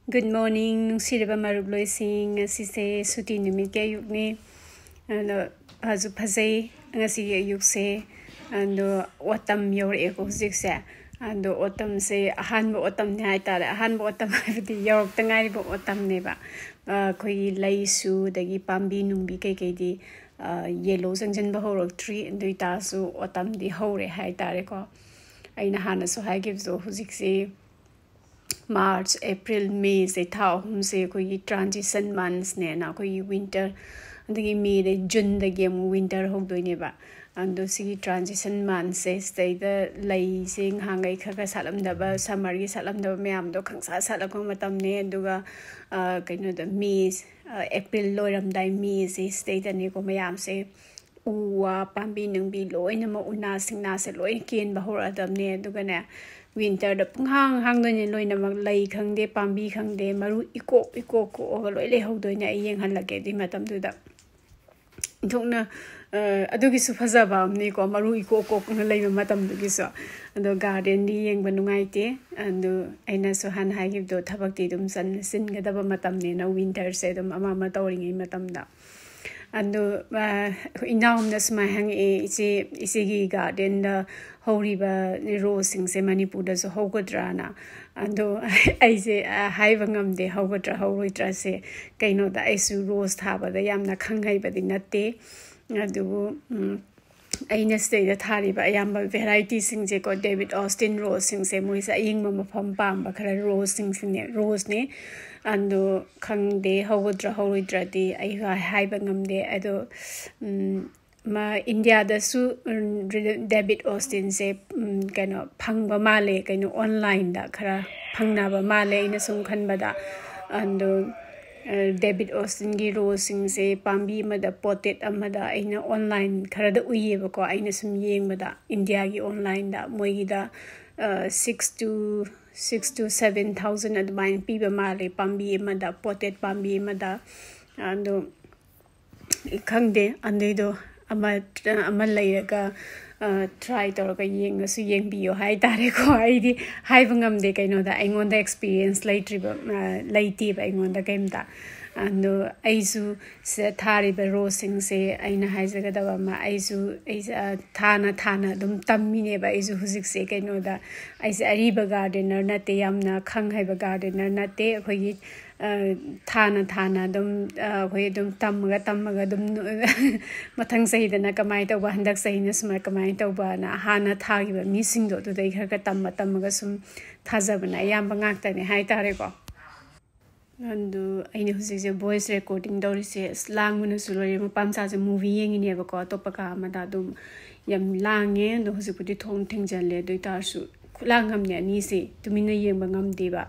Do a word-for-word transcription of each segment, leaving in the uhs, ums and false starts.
Good morning, ꯅꯨꯡꯁꯤꯔꯕ ꯃꯔꯨꯞꯂꯣꯏꯁꯤꯡ꯫ ꯉꯁꯤꯁꯦ ꯁꯨꯇꯤ ꯅꯨꯃꯤꯠꯀꯤ ꯑꯌꯨꯛꯅꯤ꯫ ꯑꯗꯣ ꯐꯁꯨ ꯐꯖꯩ ꯉꯁꯤꯒꯤ ꯑꯌꯨꯛꯁꯦ꯫ ꯑꯗꯣ autumn ꯌꯧꯔꯛꯑꯦꯀꯣ ꯍꯧꯖꯤꯛꯁꯦ꯫ ꯑꯗꯣ autumnꯁꯦ ꯑꯍꯥꯟꯕ autumnꯅꯦ ꯍꯥꯏꯇꯥꯔꯦ꯫ ꯑꯍꯥꯟꯕ autumn ꯍꯥꯏꯕꯗꯤ ꯌꯧꯔꯛꯇ ꯉꯥꯏꯔꯤꯕ autumnꯅꯦꯕ꯫ ꯑ, ꯑꯩꯈꯣꯏꯒꯤ ꯂꯩꯁꯨ, ꯑꯗꯒꯤ ꯄꯥꯝꯕꯤ ꯅꯨꯡꯕꯤ ꯀꯩꯀꯩꯗꯤ, ꯑ, yellow ꯆꯪꯁꯤꯟꯕ ꯍꯧꯔꯛꯇ꯭ꯔꯤ꯫ ꯑꯗꯨ ꯑꯣꯏꯇꯥꯔꯁꯨ autumnꯗꯤ ꯍꯧꯔꯦ ꯍꯥꯏꯇꯥꯔꯦꯀꯣ꯫ ꯑꯩꯅ ꯍꯥꯟꯅꯁꯨ ꯍꯥꯏꯈꯤꯕꯗꯣ, ꯍꯧꯖꯤꯛꯁꯦ March, April, Mayꯁꯦ, ꯊꯥ ꯑꯍꯨꯝꯁꯦ ꯑꯩꯈꯣꯏꯒꯤ transition monthsꯅꯦꯅ, ꯑꯩꯈꯣꯏꯒꯤ winter, ꯑꯗꯒꯤ Mayꯗꯩ Juneꯗꯒꯤ ꯑꯃꯨꯛ winter ꯍꯧꯗꯣꯏꯅꯦꯕ꯫ ꯑꯗꯣ ꯁꯤꯒꯤ transition monthꯁꯦ, ꯁꯤꯗꯩꯗ ꯂꯩꯁꯦ ꯉꯍꯥꯟꯈꯩ ꯈꯔ ꯈꯔ ꯁꯥꯠꯂꯝꯗꯕ, summerꯒꯤ ꯁꯥꯠꯂꯝꯗꯕ ꯃꯌꯥꯝꯗꯣ ꯈꯪꯁꯥꯠ ꯁꯥꯠꯂꯛꯄ ꯃꯇꯝꯅꯦ꯫ ꯑꯗꯨꯒ, ꯑ, ꯀꯩꯅꯣꯗ, May, ꯑ, April ꯂꯣꯏꯔꯝꯗꯥꯏ Mayꯁꯦ, ꯁꯤꯗꯩꯗꯅꯦꯀꯣ ꯃꯌꯥꯝꯁꯦ, ꯎ ꯋꯥ, ꯄꯥꯝꯕꯤ ꯅꯨꯡꯕꯤ ꯂꯣꯏꯅꯃꯛ, ꯎꯅꯥ ꯁꯤꯡꯅꯥꯁꯦ ꯂꯣꯏꯅ ꯀꯦꯟꯕ ꯍꯧꯔꯛꯑꯗꯕꯅꯦ꯫ ꯑꯗꯨꯒꯅꯦ, winterꯗ ꯄꯨꯡꯍꯥꯡ ꯍꯥꯡꯗꯣꯏꯅꯦ ꯂꯣꯏꯅꯃꯛ, ꯂꯩ ꯈꯪꯗꯦ, ꯄꯥꯝꯕꯤ ꯈꯪꯗꯦ, ꯃꯔꯨ ꯏꯀꯣꯛ ꯏꯀꯣꯛ ꯀꯣꯛꯑꯒ ꯂꯣꯏ ꯂꯩꯍꯧꯗꯣꯏꯅꯦ꯫ ꯑꯩ ꯌꯦꯡꯍꯜꯂꯛꯀꯦ ꯑꯗꯨꯏ ꯃꯇꯝꯗꯨꯗ꯫ ꯑꯣꯟꯊꯣꯛꯅ, ꯑ, ꯑꯗꯨꯒꯤꯁꯨ ꯐꯖꯕ ꯑꯃꯅꯤꯀꯣ, ꯃꯔꯨ ꯏꯀꯣꯛ ꯀꯣꯛꯅ ꯂꯩꯕ ꯃꯇꯝꯗꯨꯒꯤꯁꯨ꯫ ꯑꯗꯣ gardenꯗꯤ ꯌꯦꯡꯕ ꯅꯨꯡꯉꯥꯏꯇꯦ꯫ ꯑꯗꯨ ꯑꯩꯅꯁꯨ ꯍꯥꯟꯅ ꯍꯥꯏꯈꯤꯕꯗꯣ, ꯊꯕꯛꯇꯤ ꯑꯗꯨꯝ ꯆꯟ-, ꯆꯤꯟꯒꯗꯕ ꯃꯇꯝꯅꯤꯅ, winterꯁꯦ ꯑꯗꯨꯝ ꯑꯃ ꯑꯃ ꯇꯧꯔꯤꯉꯩ ꯃꯇꯝꯗ꯫ ꯑꯗꯣ, ꯑ, ꯑꯩꯈꯣꯏ ꯏꯅꯥꯎ ꯑꯃꯅ ꯁꯨꯃꯥꯏꯅ ꯍꯪꯉꯛꯑꯦ, "ꯏꯆꯦ, ꯏꯆꯦꯒꯤ gardenꯗ ꯍꯧꯔꯤꯕ roseꯁꯤꯡꯁꯦ ꯃꯅꯤꯄꯨꯔꯗꯁꯨ ꯍꯧꯒꯗ꯭ꯔꯥꯅ?" ꯑꯗꯣ ꯑꯩꯁꯦ, ꯑ, ꯍꯥꯏꯕ ꯉꯝꯗꯦ ꯍꯧꯒꯗ꯭ꯔꯥ ꯍꯧꯔꯣꯏꯗ꯭ꯔꯥꯁꯦ꯫ ꯀꯩꯅꯣꯗ, ꯑꯩꯁꯨ rose ꯊꯥꯕꯗ ꯌꯥꯝꯅ ꯈꯪ ꯍꯩꯕꯗꯤ ꯅꯠꯇꯦ꯫ ꯑꯗꯨꯕꯨ, ꯎꯝ, ꯑꯩꯅ ꯁꯤꯗꯩꯗ ꯊꯥꯔꯤꯕ ꯑꯌꯥꯝꯕ varietyꯁꯤꯡꯁꯦꯀꯣ, David Austin roseꯁꯤꯡꯁꯦ, ꯃꯣꯏꯁꯦ ꯑꯏꯪꯕ ꯃꯐꯝ ꯄꯥꯝꯕ ꯈꯔ roseꯁꯤꯡꯁꯤꯅꯦ, roseꯅꯦ꯫ ꯑꯗꯣ ꯈꯪꯗꯦ, ꯍꯧꯒꯗ꯭ꯔꯥ ꯍꯧꯔꯣꯏꯗ꯭ꯔꯗꯤ ꯑꯩ ꯍꯥꯏ-, ꯍꯥꯏꯕ ꯉꯝꯗꯦ꯫ ꯑꯗꯣ, ꯎꯝ, ꯃ-, ꯏꯟꯗꯤꯌꯥꯗꯁꯨ, ꯎꯝ, David Austinꯁꯦ, ꯎꯝ, ꯀꯩꯅꯣ, ꯐꯪꯕ ꯃꯥꯜꯂꯦ, ꯀꯩꯅꯣ, onlineꯗ ꯈꯔ ꯐꯪꯅꯕ ꯃꯥꯜꯂꯦ, ꯑꯩꯅ ꯁꯨꯝ ꯈꯟꯕꯗ꯫ ꯑꯗꯣ, ꯑ, David Austinꯒꯤ roseꯁꯤꯡꯁꯦ ꯄꯥꯝꯕꯤ ꯑꯃꯗ, potted ꯑꯃꯗ, ꯑꯩꯅ online ꯈꯔꯗ ꯎꯏꯌꯦꯕꯀꯣ, ꯑꯩꯅ ꯁꯨꯝ ꯌꯦꯡꯕꯗ, ꯏꯟꯗꯤꯌꯥꯒꯤ onlineꯗ ꯃꯣꯏꯒꯤꯗ, ꯑ, six to, six to seven thousand ꯑꯗꯨꯃꯥꯏꯅ ꯄꯤꯕ ꯃꯥꯜꯂꯦ ꯄꯥꯝꯕꯤ ꯑꯃꯗ, potted ꯄꯥꯝꯕꯤ ꯑꯃꯗ꯫ ꯑꯗꯣ ꯈꯪꯗꯦ, ꯑꯗꯨꯏꯗꯣ ꯑꯃ, ꯑꯃ ꯂꯩꯔꯒ, ꯇ꯭ꯔꯥꯏ ꯇꯧꯔꯒ ꯌꯦꯡꯉꯁꯨ ꯌꯦꯡꯕꯤꯌꯣ ꯍꯥꯏ ꯇꯥꯔꯦꯀꯣ꯫ ꯑꯩꯗꯤ ꯍꯥꯏꯕ ꯉꯝꯗꯦ, ꯀꯩꯅꯣꯗ ꯑꯩꯉꯣꯟꯗ ꯑꯦꯛꯁꯄꯤꯔꯤꯌꯦꯟꯁ ꯂꯩꯇ꯭ꯔꯤꯕ, ꯑ, ꯂꯩꯇꯦꯕ ꯑꯩꯉꯣꯟꯗ ꯀꯩꯝꯇ꯫ ꯑꯗꯣ ꯑꯩꯁꯨ ꯁꯤꯗ ꯊꯥꯔꯤꯕ ꯔꯣꯁꯁꯤꯡꯁꯦ, ꯑꯩꯅ ꯍꯥꯏꯖꯒꯗꯕ ꯑꯃ, ꯑꯩꯁꯨ, ꯑꯩꯁꯦ, ꯑ, ꯊꯥꯅ ꯊꯥꯅ ꯑꯗꯨꯝ ꯇꯝꯃꯤꯅꯦꯕ꯫ ꯑꯩꯁꯨ ꯍꯧꯖꯤꯛꯁꯦ ꯀꯩꯅꯣꯗ, ꯑꯩꯁꯦ ꯑꯔꯤꯕ ꯒꯥꯔꯗꯦꯅꯔ ꯅꯠꯇꯦ, ꯌꯥꯝꯅ ꯈꯪ ꯍꯩꯕ ꯒꯥꯔꯗꯦꯅꯔ ꯅꯠꯇꯦ꯫ ꯑꯩꯈꯣꯏꯒꯤ, ꯑ, ꯊꯥꯅ ꯊꯥꯅ ꯑꯗꯨꯝ, ꯑ, ꯑꯩꯈꯣꯏ ꯑꯗꯨꯝ ꯇꯝꯃꯒ ꯇꯝꯃꯒ ꯑꯗꯨꯝ ꯃꯊꯪ ꯆꯍꯤꯗꯅ ꯀꯃꯥꯏꯅ ꯇꯧꯕ, ꯍꯟꯗꯛ ꯆꯍꯤꯅ ꯁꯨꯃꯥꯏ ꯀꯃꯥꯏꯅ ꯇꯧꯕꯅ ꯍꯥꯟꯅ ꯊꯥꯈꯤꯕ ꯃꯤꯁꯤꯡꯗꯣ ꯑꯗꯨꯗꯩ ꯈꯔ ꯈꯔ ꯇꯝꯃ ꯇꯝꯃꯒ ꯁꯨꯝ ꯊꯥꯖꯕꯅ ꯑꯌꯥꯝꯕ ꯉꯥꯛꯇꯅꯦ ꯍꯥꯏ ꯇꯥꯔꯦꯀꯣ꯫ ꯑꯗꯨ ꯑꯩꯅ ꯍꯧꯖꯤꯛꯁꯦ ꯚꯣꯏꯁ ꯔꯦꯀꯣꯔꯗꯤꯡ ꯇꯧꯔꯤꯁꯦ꯫ ꯑꯁ, ꯂꯥꯡꯕꯅꯁꯨ ꯂꯣꯏꯔꯦ꯫ ꯃꯄꯥ ꯃꯆꯥꯁꯦ ꯃꯨꯚꯤ ꯌꯦꯡꯉꯤꯅꯦꯕꯀꯣ, ꯑꯇꯣꯞꯄ ꯀꯥ ꯑꯃꯗ꯫ ꯑꯗꯨꯝ ꯌꯥꯝ ꯂꯥꯡꯉꯦ꯫ ꯑꯗꯣ ꯍꯧꯖꯤꯛꯄꯨꯗꯤ ꯊꯣꯡ ꯊꯤꯡꯖꯤꯜꯂꯦ꯫ ꯑꯗꯨ ꯑꯣꯏ ꯇꯥꯔꯁꯨ ꯈꯨꯂꯥꯡ ꯑꯃꯅꯦ ꯑꯅꯤꯁꯦ, ꯇꯨꯃꯤꯟꯅ ꯌꯦꯡꯕ ꯉꯝꯗꯦꯕ꯫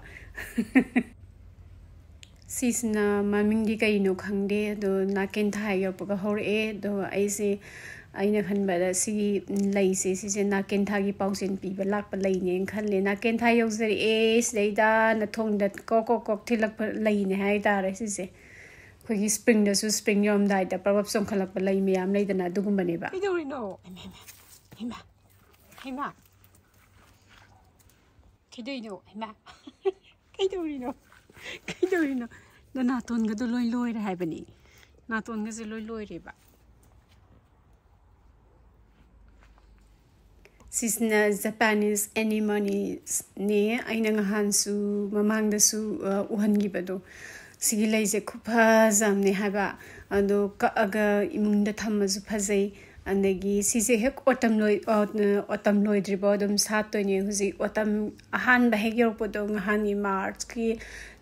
ꯁꯤꯁꯤꯅ ꯃꯃꯤꯡꯗꯤ ꯀꯩꯅꯣ ꯈꯪꯗꯦ, ꯑꯗꯣ ꯅꯥꯀꯦꯟꯊꯥ ꯌꯧꯔꯛꯄꯒ ꯍꯧꯔꯛꯑꯦ꯫ ꯑꯗꯣ ꯑꯩꯁꯦ, ꯑꯩꯅ ꯈꯟꯕꯗ ꯁꯤꯒꯤ ꯂꯩꯁꯦ, ꯁꯤꯁꯦ ꯅꯥꯀꯦꯟꯊꯥꯒꯤ ꯄꯥꯎꯖꯦꯜ ꯄꯤꯕ ꯂꯥꯛꯄ ꯂꯩꯅꯦꯅ ꯈꯜꯂꯦ꯫ ꯅꯥꯀꯦꯟꯊꯥ ꯌꯧꯖꯔꯛꯑꯦ, ꯁꯤꯗꯩꯗ ꯅꯊꯣꯡꯗ ꯀꯣꯛ ꯀꯣꯛ ꯀꯣꯛ ꯊꯤꯜꯂꯛꯄ ꯂꯩꯅꯦ ꯍꯥꯏ ꯇꯥꯔꯦ ꯁꯤꯁꯦ꯫ ꯑꯩꯈꯣꯏꯒꯤ ꯁ꯭ꯄ꯭ꯔꯤꯡꯗꯁꯨ, ꯁ꯭ꯄ꯭ꯔꯤꯡ ꯌꯧꯔꯝꯗꯥꯏꯗ ꯄꯔꯞ ꯄꯔꯞ ꯆꯣꯡꯈꯠꯂꯛꯄ ꯂꯩ ꯃꯌꯥꯝ ꯂꯩꯗꯅ, ꯑꯗꯨꯒꯨꯝꯕꯅꯦꯕ꯫ ꯀꯩꯗꯧꯔꯤꯅꯣ? ꯍꯩꯃꯥ, ꯍꯩꯃꯥ, ꯍꯩꯃꯥ, ꯍꯩꯃꯥ꯫ ꯀꯩꯗꯧꯔꯤꯅꯣ? ꯍꯩꯃꯥ꯫ ꯀꯩꯗꯧꯔꯤꯅꯣ? ꯀꯩꯗꯧꯔꯤꯅꯣ? ꯅꯅꯥꯇꯣꯟꯒꯗꯣ ꯂꯣꯏ ꯂꯣꯏꯔꯦ ꯍꯥꯏꯕꯅꯤ꯫ ꯅꯥꯇꯣꯟꯒꯁꯦ ꯂꯣꯏ ꯂꯣꯏꯔꯦꯕ꯫ ꯁꯤꯁꯤꯅ Japanese anemoneꯅꯦ꯫ ꯑꯩꯅ ꯉꯍꯥꯟꯁꯨ, ꯃꯃꯥꯡꯗꯁꯨ, ꯑ, ꯎꯍꯟꯈꯤꯕꯗꯣ꯫ ꯁꯤꯒꯤ ꯂꯩꯁꯦ ꯈꯨꯐꯖ ꯑꯃꯅꯦ ꯍꯥꯏꯕ꯫ ꯑꯗꯣ ꯀꯛꯑꯒ ꯏꯃꯨꯡꯗ ꯊꯝꯃꯁꯨ ꯐꯖꯩ꯫ ꯑꯗꯒꯤ ꯁꯤꯁꯦ ꯍꯦꯛ autumn ꯂꯣꯏ-, ꯑ, autumn ꯂꯣꯏꯗ꯭ꯔꯤꯕꯧ ꯑꯗꯨꯝ ꯁꯥꯠꯇꯣꯏꯅꯦ꯫ ꯍꯧꯖꯤꯛ autumn ꯑꯍꯥꯟꯕ ꯍꯦꯛ ꯌꯧꯔꯛꯄꯗꯣ, ꯉꯍꯥꯟꯒꯤ Marchꯀꯤ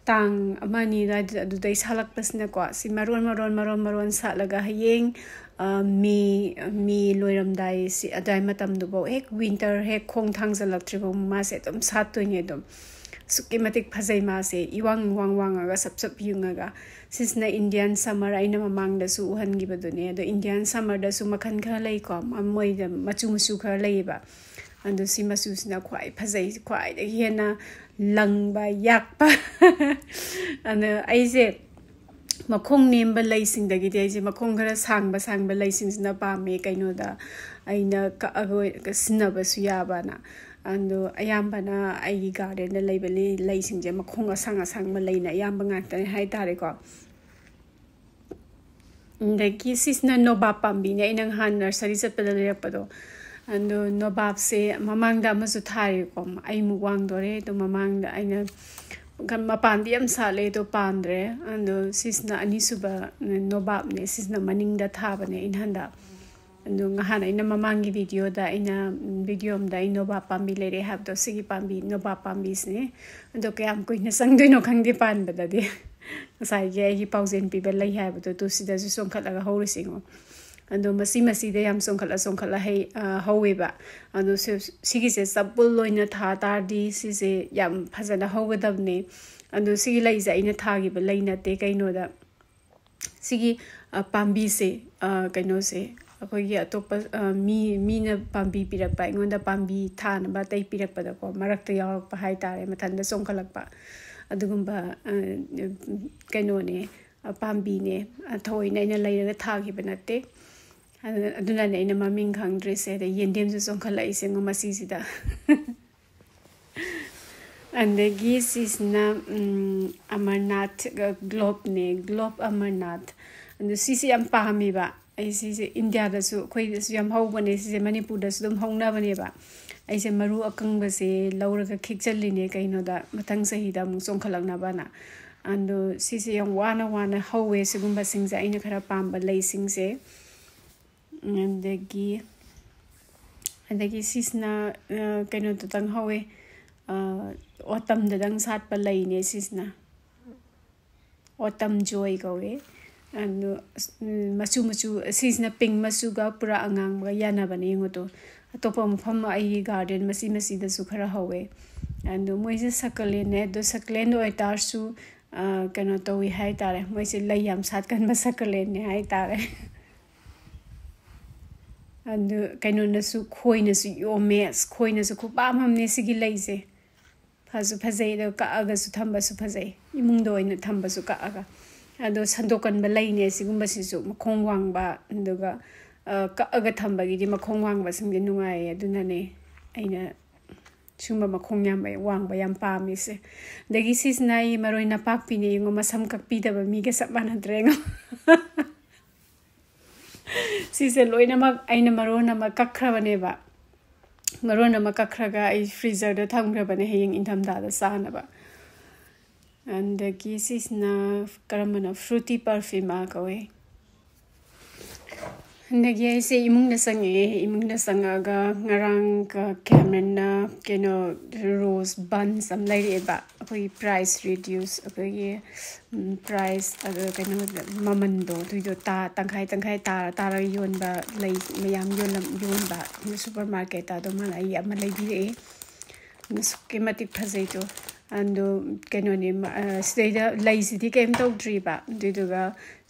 ꯇꯥꯡ ꯑꯃ ꯑꯅꯤ ꯑꯗꯨꯋꯥꯏꯗ, ꯑꯗꯨꯗꯩ ꯁꯥꯠꯂꯛꯄꯁꯤꯅꯀꯣ, ꯁꯤ ꯃꯔꯣꯟ, ꯃꯔꯣꯟ, ꯃꯔꯣꯟ, ꯃꯔꯣꯟ ꯁꯥꯠꯂꯒ ꯍꯌꯦꯡ, ꯑ, May, May ꯂꯣꯏꯔꯝꯗꯥꯏ ꯁꯤ, ꯑꯗꯨꯋꯥꯏ ꯃꯇꯝꯗꯨꯐꯧ, ꯍꯦꯛ winter ꯍꯦꯛ ꯈꯣꯡ ꯊꯥꯡꯖꯜꯂꯛꯇ꯭ꯔꯤꯕꯧ ꯃꯥꯁꯦ ꯑꯗꯨꯝ ꯁꯥꯠꯇꯣꯏꯅꯦ ꯑꯗꯨꯝ꯫ ꯑꯁꯨꯛꯀꯤ ꯃꯇꯤꯛ ꯐꯖꯩ ꯃꯥꯁꯦ, ꯏꯋꯥꯡ ꯋꯥꯡ ꯋꯥꯡꯉꯒ ꯁꯞ ꯁꯞ ꯌꯨꯡꯉꯒ꯫ ꯁꯤꯁꯤꯅ Indian summer, ꯑꯩꯅ ꯃꯃꯥꯡꯗꯁꯨ ꯎꯍꯟꯈꯤꯕꯗꯨꯅꯦ꯫ ꯑꯗꯣ Indian summerꯗꯁꯨ ꯃꯈꯜ ꯈꯔ ꯂꯩꯀꯣ, ꯃ-, ꯃꯣꯏꯗ ꯃꯆꯨ ꯃꯆꯨ ꯈꯔ ꯂꯩꯌꯦꯕ꯫ ꯑꯗꯣ ꯁꯤ ꯃꯆꯨꯁꯤꯅ ꯈ꯭ꯋꯥꯏ ꯐꯖꯩ, ꯈ꯭ꯋꯥꯏꯗꯒꯤ ꯍꯦꯟꯅ ꯂꯪꯕ, ꯌꯥꯛꯄ꯫ ꯑꯗꯣ ꯑꯩꯁꯦ ꯃꯈꯣꯡ ꯅꯦꯝꯕ ꯂꯩꯁꯤꯡꯗꯒꯤꯗꯤ ꯑꯩꯁꯦ ꯃꯈꯣꯡ ꯈꯔ ꯁꯥꯡꯕ ꯁꯥꯡꯕ ꯂꯩꯁꯤꯡꯁꯤꯅ ꯄꯥꯝꯃꯦ, ꯀꯩꯅꯣꯗ ꯑꯩꯅ ꯀꯛꯑꯒ ꯑꯣꯏ-, ꯁꯤꯖꯤꯟꯅꯕꯁꯨ ꯌꯥꯕꯅ꯫ ꯑꯗꯣ ꯑꯌꯥꯝꯕꯅ ꯑꯩꯒꯤ ꯒꯥꯔꯗꯦꯟꯗ ꯂꯩꯕ ꯂꯩ-, ꯂꯩꯁꯤꯡꯁꯦ ꯃꯈꯣꯡ ꯑꯁꯥꯡ ꯑꯁꯥꯡꯕ ꯂꯩꯅ ꯑꯌꯥꯝꯕ ꯉꯥꯛꯇꯅꯦ ꯍꯥꯏꯇꯥꯔꯦꯀꯣ꯫ ꯑꯗꯒꯤ ꯁꯤꯁꯤꯅ ꯅꯣꯕꯥꯞ ꯄꯥꯝꯕꯤꯅꯦ꯫ ꯑꯩꯅ ꯅꯍꯥꯟ ꯅꯔꯁꯔꯤ ꯆꯠꯄꯗ ꯂꯩꯔꯛꯄꯗꯣ꯫ ꯑꯗꯣ ꯅꯣꯕꯥꯞꯁꯦ ꯃꯃꯥꯡꯗ ꯑꯃꯁꯨ ꯊꯥꯔꯤꯀꯣ, ꯑꯩꯃꯨꯛ ꯋꯥꯡꯗꯣꯔꯦ꯫ ꯑꯗꯣ ꯃꯃꯥꯡꯗ ꯑꯩꯅ ꯃꯄꯥꯟꯗꯤ ꯌꯥꯝ ꯁꯥꯠꯂꯦ, ꯑꯗꯣ ꯄꯥꯟꯗ꯭ꯔꯦ꯫ ꯑꯗꯣ ꯁꯤꯁꯤꯅ ꯑꯅꯤꯁꯨꯕ ꯅꯣꯕꯥꯞꯅꯦ, ꯁꯤꯁꯤꯅ ꯃꯅꯤꯡꯗ ꯊꯥꯕꯅꯦ ꯑꯩꯅ ꯍꯟꯗꯛ꯫ ꯑꯗꯣ ꯅꯍꯥꯟ ꯑꯩꯅ ꯃꯃꯥꯡꯒꯤ ꯚꯤꯗꯤꯑꯣꯗ ꯑꯩꯅ, ꯎꯝ, ꯚꯤꯗꯤꯑꯣ ꯑꯃꯗ ꯑꯩ ꯅꯣꯕꯥꯞ ꯄꯥꯝꯕꯤ ꯂꯩꯔꯦ ꯍꯥꯏꯕꯗꯣ, ꯁꯤꯒꯤ ꯄꯥꯝꯕꯤ, ꯅꯣꯕꯥꯞ ꯄꯥꯝꯕꯤꯁꯤꯅꯦ꯫ ꯑꯗꯣ ꯀꯌꯥꯝ ꯀꯨꯏꯅ ꯆꯪꯗꯣꯏꯅꯣ ꯈꯪꯗꯦ ꯄꯥꯟꯕꯗꯗꯤ꯫ ꯉꯁꯥꯏꯒꯤ ꯑꯩꯒꯤ ꯄꯥꯎꯖꯦꯟ ꯄꯤꯕ ꯂꯩ ꯍꯥꯏꯕꯗꯣ, ꯇꯨ ꯁꯤꯗꯁꯨ ꯆꯣꯡꯈꯠꯂꯒ ꯍꯧꯔꯤꯁꯤꯉꯣ꯫ ꯑꯗꯣ ꯃꯁꯤ ꯃꯁꯤꯗ ꯌꯥꯝ ꯆꯣꯡꯈꯠꯂ ꯆꯣꯡꯈꯠꯂ ꯍꯩ-, ꯑ, ꯍꯧꯋꯦꯕ꯫ ꯑꯗꯣ ꯁꯤ-, ꯁꯤꯒꯤꯁꯦ ꯆꯕꯨꯜ ꯑꯣꯏꯅ ꯊꯥ ꯇꯥꯔꯗꯤ ꯁꯤꯁꯦ ꯌꯥꯝ ꯐꯖꯅ ꯍꯧꯒꯗꯕꯅꯦ꯫ ꯑꯗꯣ ꯁꯤꯒꯤ ꯂꯩꯁꯦ ꯑꯩꯅ ꯊꯥꯈꯤꯕ ꯂꯩ ꯅꯠꯇꯦ, ꯀꯩꯅꯣꯗ, ꯁꯤꯒꯤ, ꯑ, ꯄꯥꯝꯕꯤꯁꯦ, ꯑ, ꯀꯩꯅꯣꯁꯦ, ꯑꯩꯈꯣꯏꯒꯤ ꯑꯇꯣꯞꯄ, ꯑ, ꯃꯤ, ꯃꯤꯅ ꯄꯥꯝꯕꯤ ꯄꯤꯔꯛꯄ, ꯑꯩꯉꯣꯟꯗ ꯄꯥꯝꯕꯤ ꯊꯥꯅꯕ ꯑꯇꯩ ꯄꯤꯔꯛꯄꯗꯀꯣ, ꯃꯔꯛꯇ ꯌꯥꯎꯔꯛꯄ ꯍꯥꯏꯇꯥꯔꯦ, ꯃꯊꯟꯇ ꯆꯣꯡꯈꯠꯂꯛꯄ ꯑꯗꯨꯒꯨꯝꯕ, ꯑ, ꯀꯩꯅꯣꯅꯦ, ꯑ, ꯄꯥꯝꯕꯤꯅꯦ꯫ ꯑ, ꯊꯑꯣꯏꯅ ꯑꯩꯅ ꯂꯩꯔꯒ ꯊꯥꯈꯤꯕ ꯅꯠꯇꯦ꯫ ꯑꯗꯨ-, ꯑꯗꯨꯅꯅꯦ ꯑꯩꯅ ꯃꯃꯤꯡ ꯈꯪꯗ꯭ꯔꯤꯁꯦ꯫ ꯑꯗꯩ ꯌꯦꯟꯗꯦꯝꯁꯨ ꯆꯣꯡꯈꯠꯂꯛꯏꯁꯦ ꯌꯦꯡꯉꯣ ꯃꯁꯤꯁꯤꯗ꯫ ꯑꯗꯒꯤ ꯁꯤꯁꯤꯅ, ꯎꯝ, ꯑꯃꯔꯅꯥꯊ, ꯑ, ꯒ꯭ꯂꯣꯞꯅꯦ, ꯒ꯭ꯂꯣꯞ ꯑꯃꯔꯅꯥꯊ꯫ ꯑꯗꯨ ꯁꯤꯁꯦ ꯌꯥꯝ ꯄꯥꯝꯃꯦꯕ꯫ ꯑꯩ ꯁꯤꯁꯦ ꯏꯟꯗꯤꯌꯥꯗꯁꯨ, ꯑꯩꯈꯣꯏꯗꯁꯨ ꯌꯥꯝ ꯍꯧꯕꯅꯦ, ꯁꯤꯁꯦ ꯃꯅꯤꯄꯨꯔꯗꯁꯨ ꯑꯗꯨꯝ ꯍꯧꯅꯕꯅꯦꯕ꯫ ꯑꯩꯁꯦ ꯃꯔꯨ ꯑꯀꯪꯕꯁꯦ ꯂꯧꯔꯒ ꯈꯤꯛꯆꯜꯂꯤꯅꯦ ꯀꯩꯅꯣꯗ, ꯃꯊꯪ ꯆꯍꯤꯗ ꯑꯃꯨꯛ ꯆꯣꯡꯈꯠꯂꯛꯅꯕꯅ꯫ ꯑꯗꯣ ꯁꯤꯁꯦ ꯌꯥꯝ ꯋꯥꯅ ꯋꯥꯅ ꯍꯧꯋꯦ, ꯁꯤꯒꯨꯝꯕꯁꯤꯡꯁꯦ ꯑꯩꯅ ꯈꯔ ꯄꯥꯝꯕ ꯂꯩꯁꯤꯡꯁꯦ꯫ ꯑꯗꯒꯤ, ꯑꯗꯒꯤ ꯁꯤꯁꯤꯅ, ꯑ, ꯀꯩꯅꯣꯗꯨꯗꯪ ꯍꯧꯋꯦ, ꯑ, ꯑꯣꯇꯝꯗꯗꯪ ꯁꯥꯠꯄ ꯂꯩꯅꯦ ꯁꯤꯁꯤꯅ꯫ ꯑꯣꯇꯝ ꯖꯣꯏ ꯀꯧꯋꯦ꯫ ꯑꯗꯣ, ꯑꯁ, ꯎꯝ, ꯃꯆꯨ ꯃꯆꯨ, ꯁꯤꯁꯤꯅ ꯄꯤꯡ ꯃꯆꯨꯒ ꯄꯨꯔꯥ ꯑꯉꯥꯡꯕꯒ ꯌꯥꯅꯕꯅꯦ ꯌꯦꯡꯉꯣ ꯇꯨ꯫ ꯑꯇꯣꯞꯄ ꯃꯐꯝ ꯑꯩꯒꯤ ꯒꯥꯔꯗꯦꯟ ꯃꯆꯤ ꯃꯆꯤꯗꯁꯨ ꯈꯔ ꯍꯧꯋꯦ꯫ ꯑꯗꯣ ꯃꯣꯏꯁꯦ ꯁꯀꯂꯦꯟꯅꯦ꯫ ꯑꯗꯣ ꯁꯀꯂꯦꯟ ꯑꯣꯏꯇꯥꯔꯁꯨ, ꯑ, ꯀꯩꯅꯣ ꯇꯧꯋꯤ ꯍꯥꯏꯇꯥꯔꯦ꯫ ꯃꯣꯏꯁꯦ ꯂꯩ ꯌꯥꯝ ꯁꯥꯠꯀꯟꯕ ꯁꯀꯂꯦꯟꯅꯦ ꯍꯥꯏꯇꯥꯔꯦ꯫ ꯑꯗꯨ ꯀꯩꯅꯣꯅꯁꯨ, ꯈꯣꯏꯅꯁꯨ ꯌꯣꯝꯃꯦ꯫ ꯑꯁ, ꯈꯣꯏꯅꯁꯨ ꯈꯨꯄꯥꯝ ꯑꯃꯅꯦ ꯁꯤꯒꯤ ꯂꯩꯁꯦ꯫ ꯐꯁꯨ ꯐꯖꯩ, ꯑꯗꯣ ꯀꯛꯑꯒꯁꯨ ꯊꯝꯕꯁꯨ ꯐꯖꯩ, ꯏꯃꯨꯡꯗ ꯑꯣꯏꯅ ꯊꯝꯕꯁꯨ ꯀꯛꯑꯒ꯫ ꯑꯗꯣ ꯁꯟꯗꯣꯛꯀꯟꯕ ꯂꯩꯅꯦ ꯁꯤꯒꯨꯝꯕꯁꯤꯁꯨ, ꯃꯈꯣꯡ ꯋꯥꯡꯕ, ꯑꯗꯨꯒ, ꯑ, ꯀꯛꯑꯒ ꯊꯝꯕꯒꯤꯗꯤ ꯃꯈꯣꯡ ꯋꯥꯡꯕꯁꯤꯡꯗꯤ ꯅꯨꯡꯉꯥꯏꯌꯦ꯫ ꯑꯗꯨꯅꯅꯦ ꯑꯩꯅ ꯁꯤꯒꯨꯝꯕ ꯃꯈꯣꯡ ꯌꯥꯝꯕ, ꯋꯥꯡꯕ ꯌꯥꯝ ꯄꯥꯝꯃꯤꯁꯦ꯫ ꯑꯗꯒꯤ ꯁꯤꯁꯤꯅ ꯑꯩ ꯃꯔꯣꯏ ꯅꯄꯥꯛꯄꯤꯅꯦ꯫ ꯌꯦꯡꯉꯣ, ꯃꯁꯝ ꯀꯛꯄꯤꯗꯕ ꯃꯤꯒ ꯆꯞ ꯃꯥꯟꯅꯗ꯭ꯔꯦ꯫ ꯌꯦꯡꯉꯣ꯫ ꯁꯤꯁꯦ ꯂꯣꯏꯅꯃꯛ ꯑꯩꯅ ꯃꯔꯣꯟ ꯑꯃ ꯀꯛꯈ꯭ꯔꯕꯅꯦꯕ꯫ ꯃꯔꯣꯟ ꯑꯃ ꯀꯛꯈ꯭ꯔꯒ ꯑꯩ freezerꯗ ꯊꯝꯈ꯭ꯔꯕꯅꯦ, ꯍꯌꯦꯡ ꯏꯪꯊꯝꯊꯥꯗ ꯆꯥꯅꯕ꯫ ꯑꯗꯒꯤ ꯁꯤꯁꯤꯅ ꯀꯔꯝꯕꯅꯣ? Fruity Perfume ꯀꯧꯋꯦ꯫ ꯑꯗꯒꯤ ꯑꯩꯁꯦ ꯏꯃꯨꯡꯗ ꯆꯪꯉꯛꯑꯦ꯫ ꯏꯃꯨꯡꯗ ꯆꯪꯉꯛꯑꯒ ꯉꯔꯥꯡ ꯀ-, ꯀꯦꯃꯦꯔꯟꯅ ꯀꯩꯅꯣ, rose buns ꯑꯃ ꯂꯩꯔꯛꯑꯦꯕ꯫ ꯑꯩꯈꯣꯏꯒꯤ price reduce, ꯑꯩꯈꯣꯏꯒꯤ, ꯎꯝ, price, ꯑꯗꯨ ꯀꯩꯅꯣ, ꯃꯃꯟꯗꯣ, ꯑꯗꯨꯏꯗꯣ ꯇꯥ-, ꯇꯪꯈꯥꯏ ꯇꯪꯈꯥꯏ ꯇꯥꯔ ꯇꯥꯔꯒ ꯌꯣꯟꯕ, ꯂꯩ ꯃꯌꯥꯝ ꯌꯣꯜꯂꯝ-, ꯌꯣꯟꯕ supermarketꯇ꯫ ꯑꯗꯣ ꯃꯥꯅ ꯑꯩ ꯑꯃ ꯂꯩꯕꯤꯔꯛꯑꯦ꯫ ꯑꯗꯨ ꯑꯁꯨꯛꯀꯤ ꯃꯇꯤꯛ ꯐꯖꯩꯗꯣ꯫ ꯑꯗꯣ ꯀꯩꯅꯣꯅꯦ, ꯃ-, ꯑ, ꯁꯤꯗꯩꯗ ꯂꯩꯁꯤꯗꯤ ꯀꯩꯝ ꯇꯧꯗ꯭ꯔꯤꯕ꯫ ꯑꯗꯨꯏꯗꯨꯒ